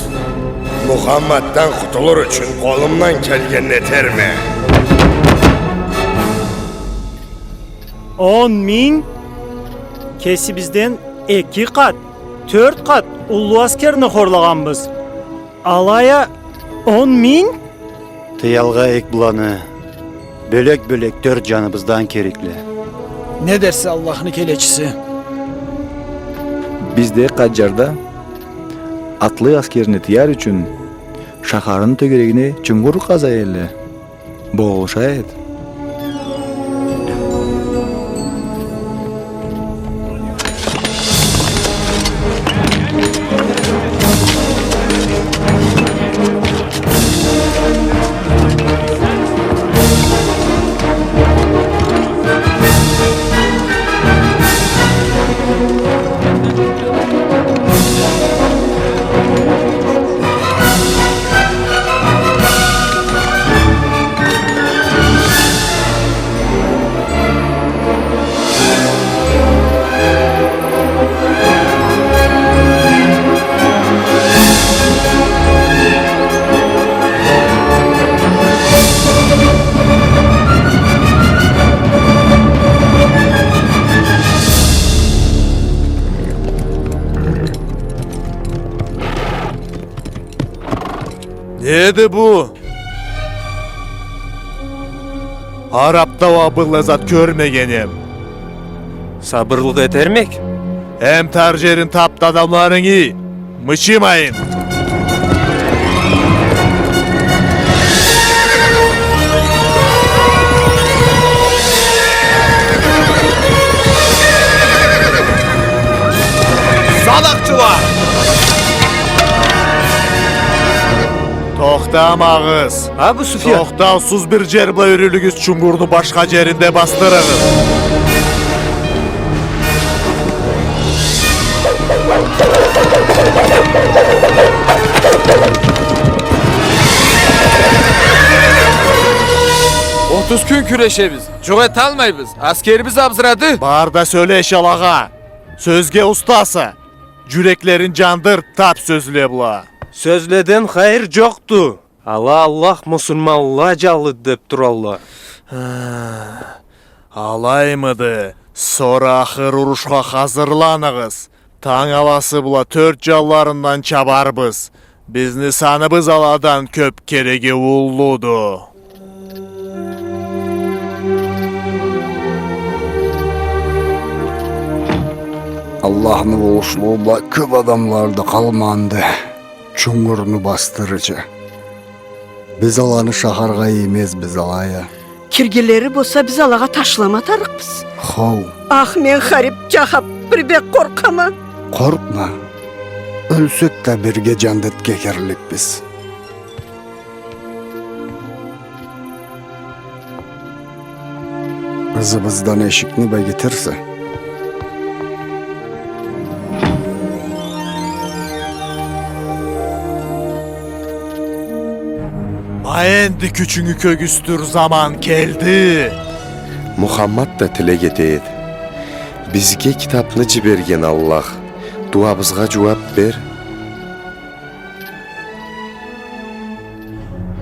Мухаммаддан къутулур ючюн къолумдан келгенни этерме. Он минг? Кесибизден эки къат, тёрт къат уллу аскерни хорлагъанбыз. Алай а он минг? Тыялгъа эк быланы бёлек-бёлек тёрт джаныбыздан керекле. Не дерсе, Аллахны келечиси? Бизде Къаджарда атлы аскерни тыяр ючюн шахарны тёгерегине чунгур къаза элле. Болуша эди. Неди бу? Арабда уа быллай зат кёрмегенме. Сабырлыкъ этермек. Эм тар джерин тап да адамларынгы мычымайын. Садакъчыла! Тохтамагъыз! Абу Суфьян! Тохтаусуз бир джер бла юрюлюгюз, чунгурну башха джеринде басдырыгъыз. Отуз кюн кюрешебиз. Джукъ эталмайбыз. Аскерибиз абзырады. Бар да сёлеш алагъа. Сёзге устаса. Джюреклерин джандыр тап сёзле бла. Сёзледен хайыр джокъду. Ала Аллах муслиманла джанлыды деб туралла. Алаймыды? Сора ахыр урушха хазырланыгъыз. Танг аласы бла тёрт джанларындан чабарбыз. Бизни саныбыз аладан кёб кереге уллуду. Аллахны болушлугъу бла кёп адамлары да къалмагъанды, чунгурну басдырырча. Биз аланы шахаргъа иймезбиз, алай а. Киргенлери болса, биз алагъа ташлама тарыкъбыз. Хоу. Ах, мен харип, джахап, бир бек къоркъама. Къоркъма. Ёлсек да, бирге джандетге кирликбиз. Ызыбыздан эшикни бегитерсе. Ма энди кючюнгю кёргюзтюр заман келди. Мухаммад да тилек эте эди. Бизге китапны джиберген Аллах, дуабызгъа джууап бер.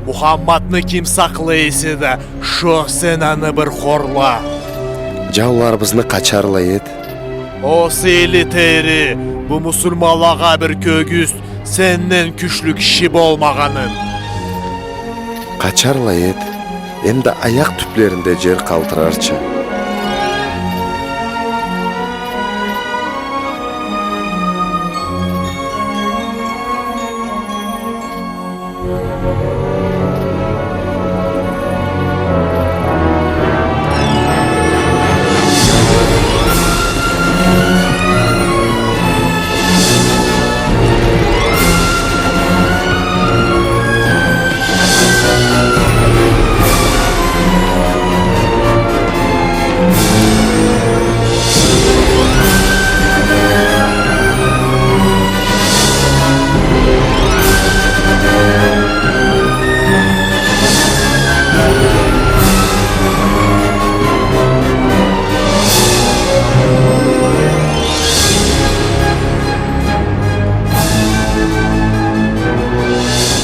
Мухаммадны ким сакълай эсе да, шо сен аны бир хорла. Джауларыбызны къачарла эт. О сыйлы Тейри, бу муслиманлагъа бир кёргюзт сенден кючлю киши болмагъанын. Къачарла эт, эмда аякъ тюплеринде джер къалтырарча.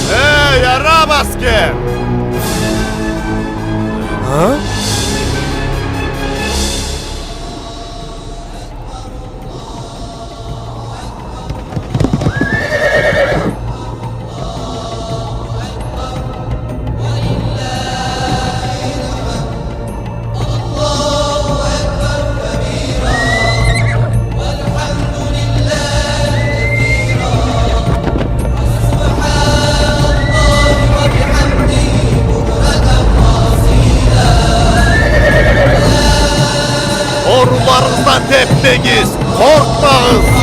Эй, араб аскер! А? Орунларыгъыздан тепмегиз, къоркъмагъыз!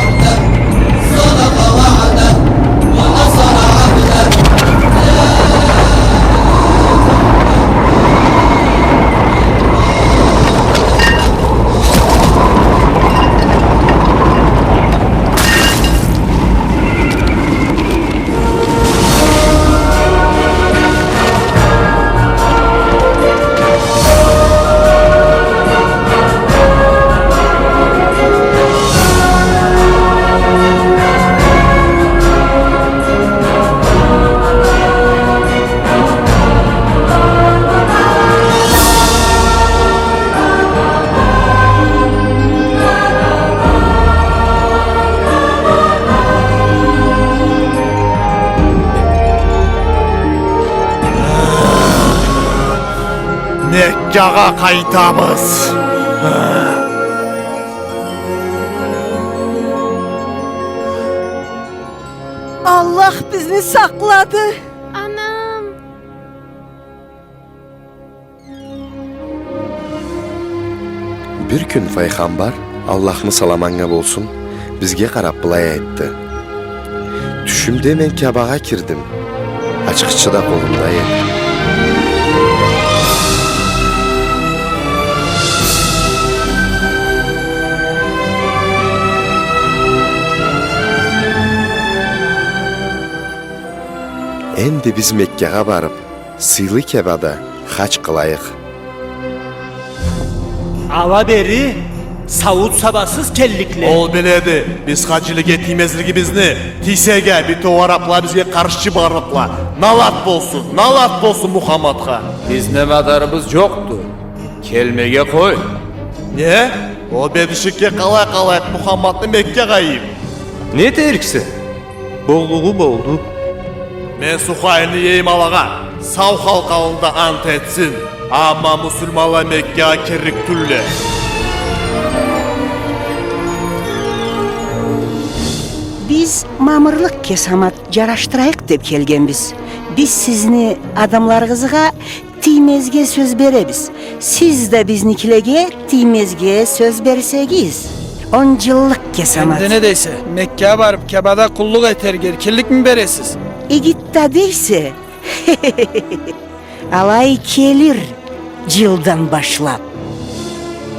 Меккагъа къайтабыз. Аллах бизни сакълады. Анам! Бир кюн файгъамбар, Аллахны саламы анга болсун, бизге къарап былай айтды: «Тюшюмде мен Кябагъа кирдим, ачхычы да къолумда эди». Энди биз Меккагъа барып, сыйлы Кябада хадж къылайыкъ. Ала бери сауут-сабасыз келликле. Ол биледи биз хаджилиге тиймезлигибизни. Тийсек а, бютеу арапла бизге къаршчы барлыкъла. Налат болсун, налат болсун Мухаммадха. Бизни мадарыбыз джокъду. Келмеге къой. Не? Ол бедишикге къалай къалайыкъ Мухаммадны Меккагъа ийип? Не этериксе? Боллугъу болду. Мен Сухайлны ийейим алагъа, сау халкъ аллында ант этсин. Амма муслиманла Меккагъа кирлик тюлле. Биз мамырлыкъ кесамат джарашдырайыкъ деб келгенбиз. Биз сизни адамларыгъызгъа тиймезге сёз беребиз. Сиз да бизникилеге тиймезге сёз берсегиз. Он джыллыкъ кесамат. Энди не дейсе, Меккагъа барыб, Каабада къуллукъ этерге эркинликми бересиз? Игит да дейсе, алай келир джылдан башлаб.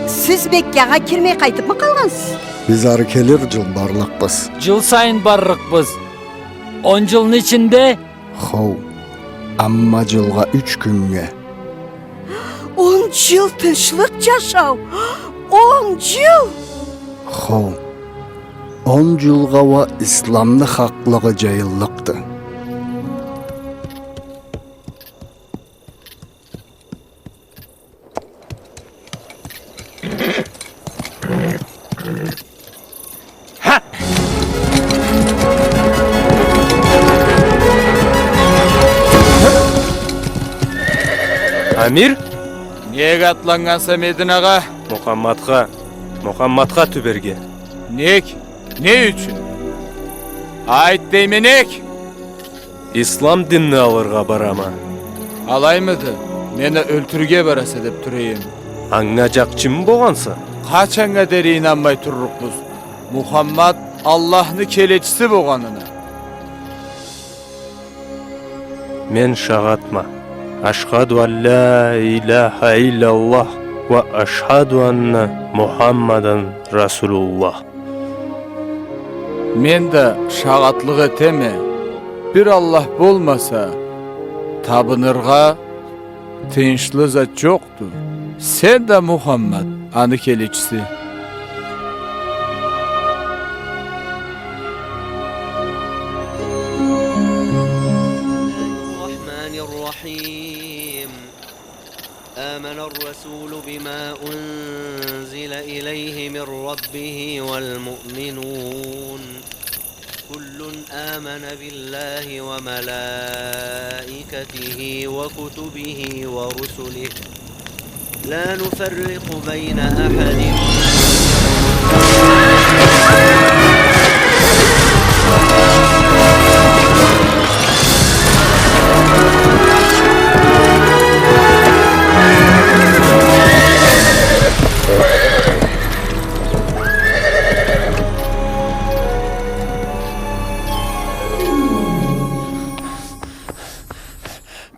Сиз Меккагъа кирмей къайтыбмы къалгъансыз? Биз ары келир джыл барлыкъбыз. Джыл сайын барлыкъбыз. Он джылны ичинде? Хоу, амма джылгъа юч кюннге. Он джыл тынчлыкъ джашау. Он джыл! Хоу, он джылгъа уа исламны хакълыгъы джайыллыкъды. Ха! Амир? Нек атланнганса Мединагъа? Мухаммадха, Мухаммадха тюберге. Нек? Не ючюн? Айт дейме, нек? Ислам динни алыргъа барама. Алаймыды? Мени ёлтюрге бараса деб тура эдим. Анга джакъчымы богъанса? Къачаннга дери ийнанмай турлукъбуз Мухаммад Аллахны келечиси богъанына? Мен шагъатма. Ашхаду ан ля иляха илляллах ва ашхаду анна Мухаммадан Расулуллах. Мен да шагъатлыкъ этеме, бир Аллах болмаса, табыныргъа тыйыншлы зат джокъду. Сен да, Мухаммад, аны келечиси. الرحمن الرحيم. آمن الرسول بما أنزل إليه من ربه والمؤمنون. كل آمن بالله وملائكته وكتبه ورسله لا نفرق بين أحد.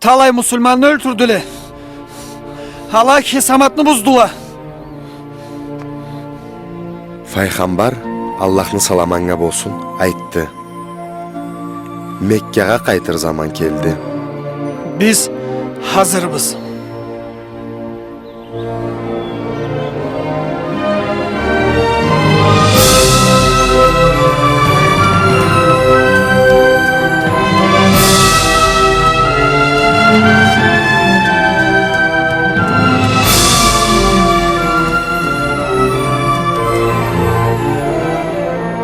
Талай муслиманны ёлтюрдюле. Ала кесаматны буздула. Файгъамбар, Аллахны саламы анга болсун, айтды: Меккагъа къайтыр заман келди. Биз хазырбыз.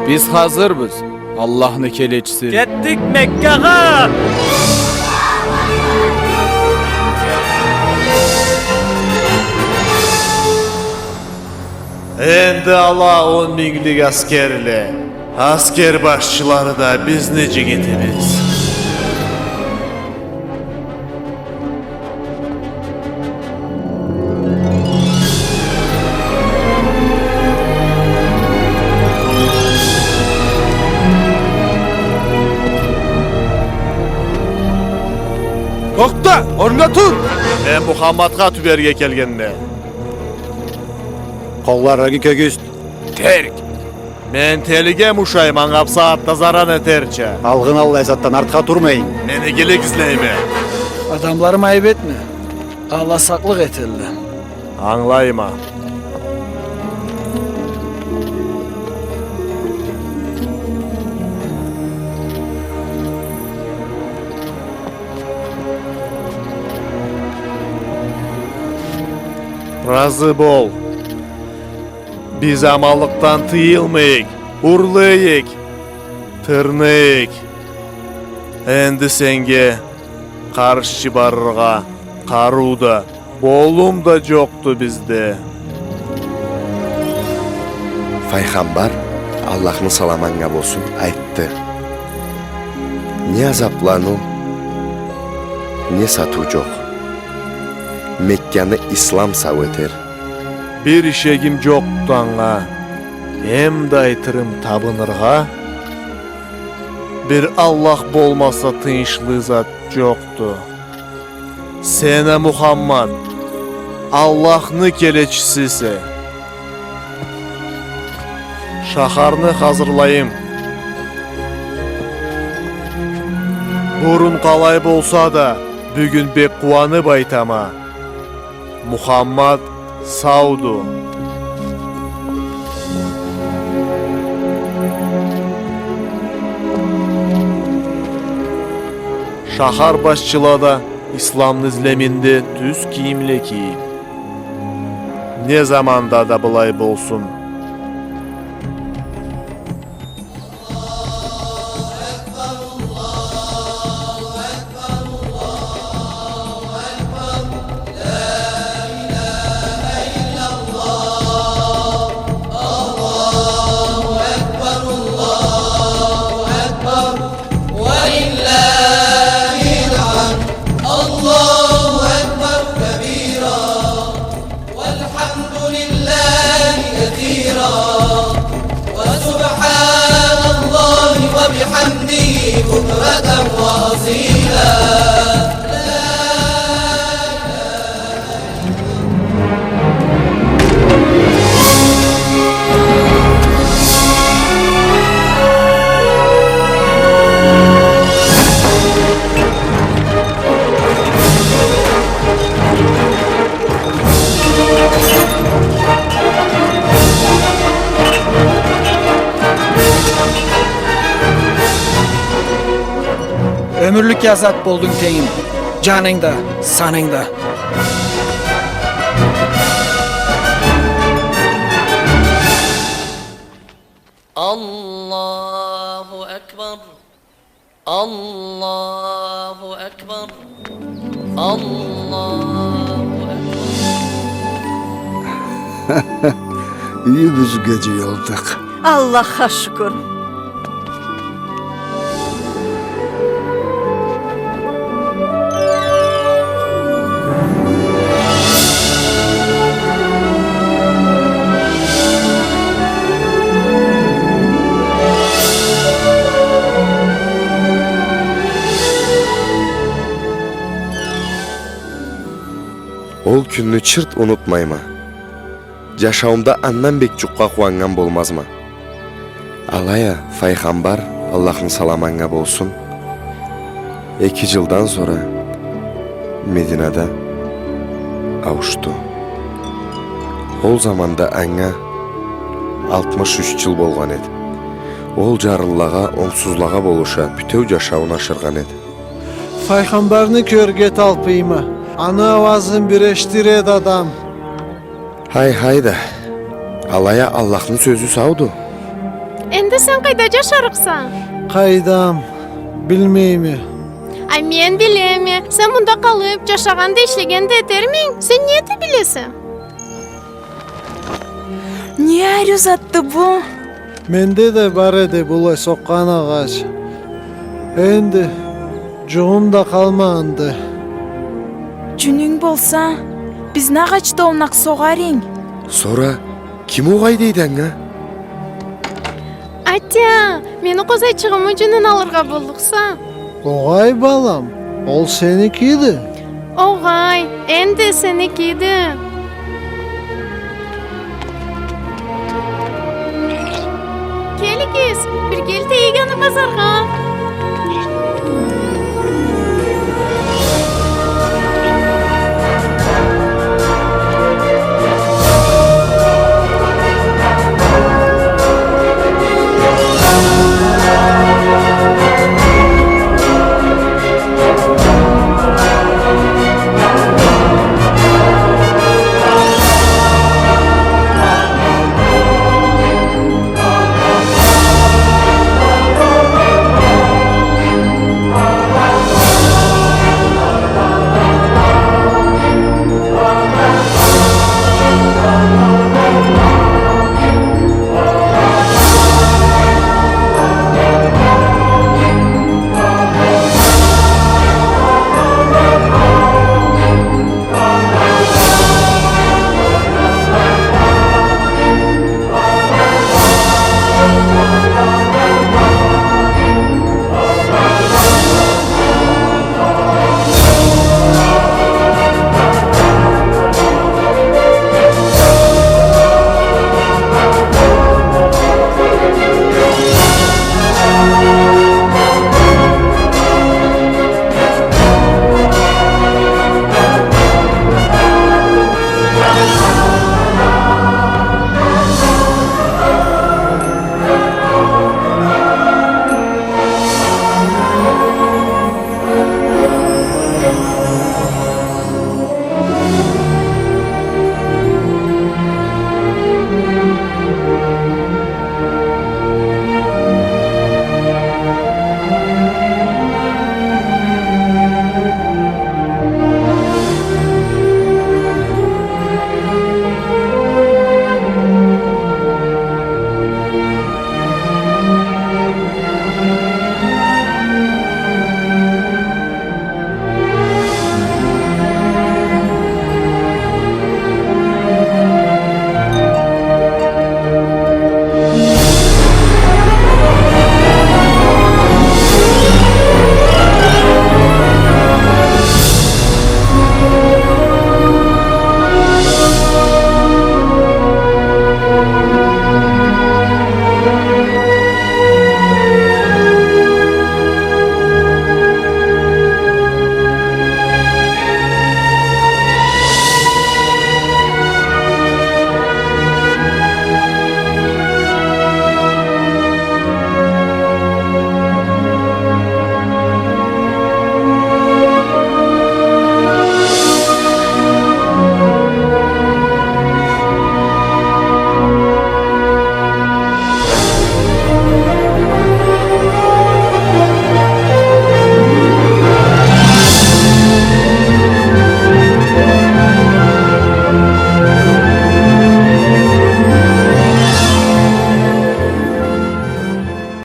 Биз хазырбыз. Аллахны келечиси. Кетдик Меккагъа! Энди ала он минглик аскерле, аскер башчылары да бизни джигитибиз. Тохта! Орнунга тур! Мен Мухаммадха тюберге келгенме. Къолларынгы кёгюзт. Терк! Мен телигем ушайма, анга бусагъатда заран этерча. Алгъын аллай затдан артха турмайын. Мен игилик излейме. Адамларыма айып этме. Ала сакълыкъ этелле. Ангылайма. Разы бол. Биз аманлыкъдан тыйылмайыкъ, урлайыкъ, тырнайыкъ. Энди сеннге къаршы барыргъа къарыу да, болум да джокъду бизде. Файгъамбар, Аллахны саламы анга болсун, айтды: «Не азапланыу, не сатыу джокъ. Мекканы ислам сау этер». Бир ишегим джокъду анга, эм да айтырым, табыныргъа бир Аллах болмаса, тыйыншлы зат джокъду. Сен а, Мухаммад, Аллахны келечисисе. Шахарны хазырлайым. Бурун къалай болса да, бюгюн бек къууаныб айтама: Мухаммад сауду. Шахар башчыла да исламны излеминде тюз кийимле кийиб. Не заманда да былай болсун. والحمد لله كثيرا، وسبحان الله وبحمده بكرة وأصيلا. Ёмюрлюк азат болдунг, тенгим, джанынг да, санынг да. الله أكبر. الله أكبر. الله أكبر. Юйюбюзге джыйылдыкъ. Аллахха шукур. Ол кюнню чырт унутмайма. Джашауумда андан бек джукъгъа къууаннган болмазма. Алай а Файгъамбар, Аллахны саламы анга болсун, эки джылдан сора Мединада ауушду. Ол заманда анга алтмыш юч джыл болгъан эди. Ол джарлылагъа, онгсузлагъа болуша, бютеу джашауун ашыргъан эди. Файгъамбарны кёрюрге талпыйма. Аны ауазын бир эшитир эди адам. Хай, хай да. Алай а Аллахны сёзю сауду. Энди сен къайда джашарыкъса? Къайдам, билмейме. А мен билеме. Сен мында къалыб, джашагъан да, ишлеген да этерминг. Сен не эте билесе? Не ариу затды бу? Менде да бар эди былай сокъгъан агъач. Энди джугъум да къалмагъанды. Джюнюнг болса, бизни агъачда олнакъ согъар эдинг. Сора ким огъай дейди анга? Атя, мени къозайчыгъымы джюнюн алыргъа боллукъса. Огъай, балам, ол сеникиди. Огъай, энди сеникиди. Келигиз, бирге элтейик аны базаргъа.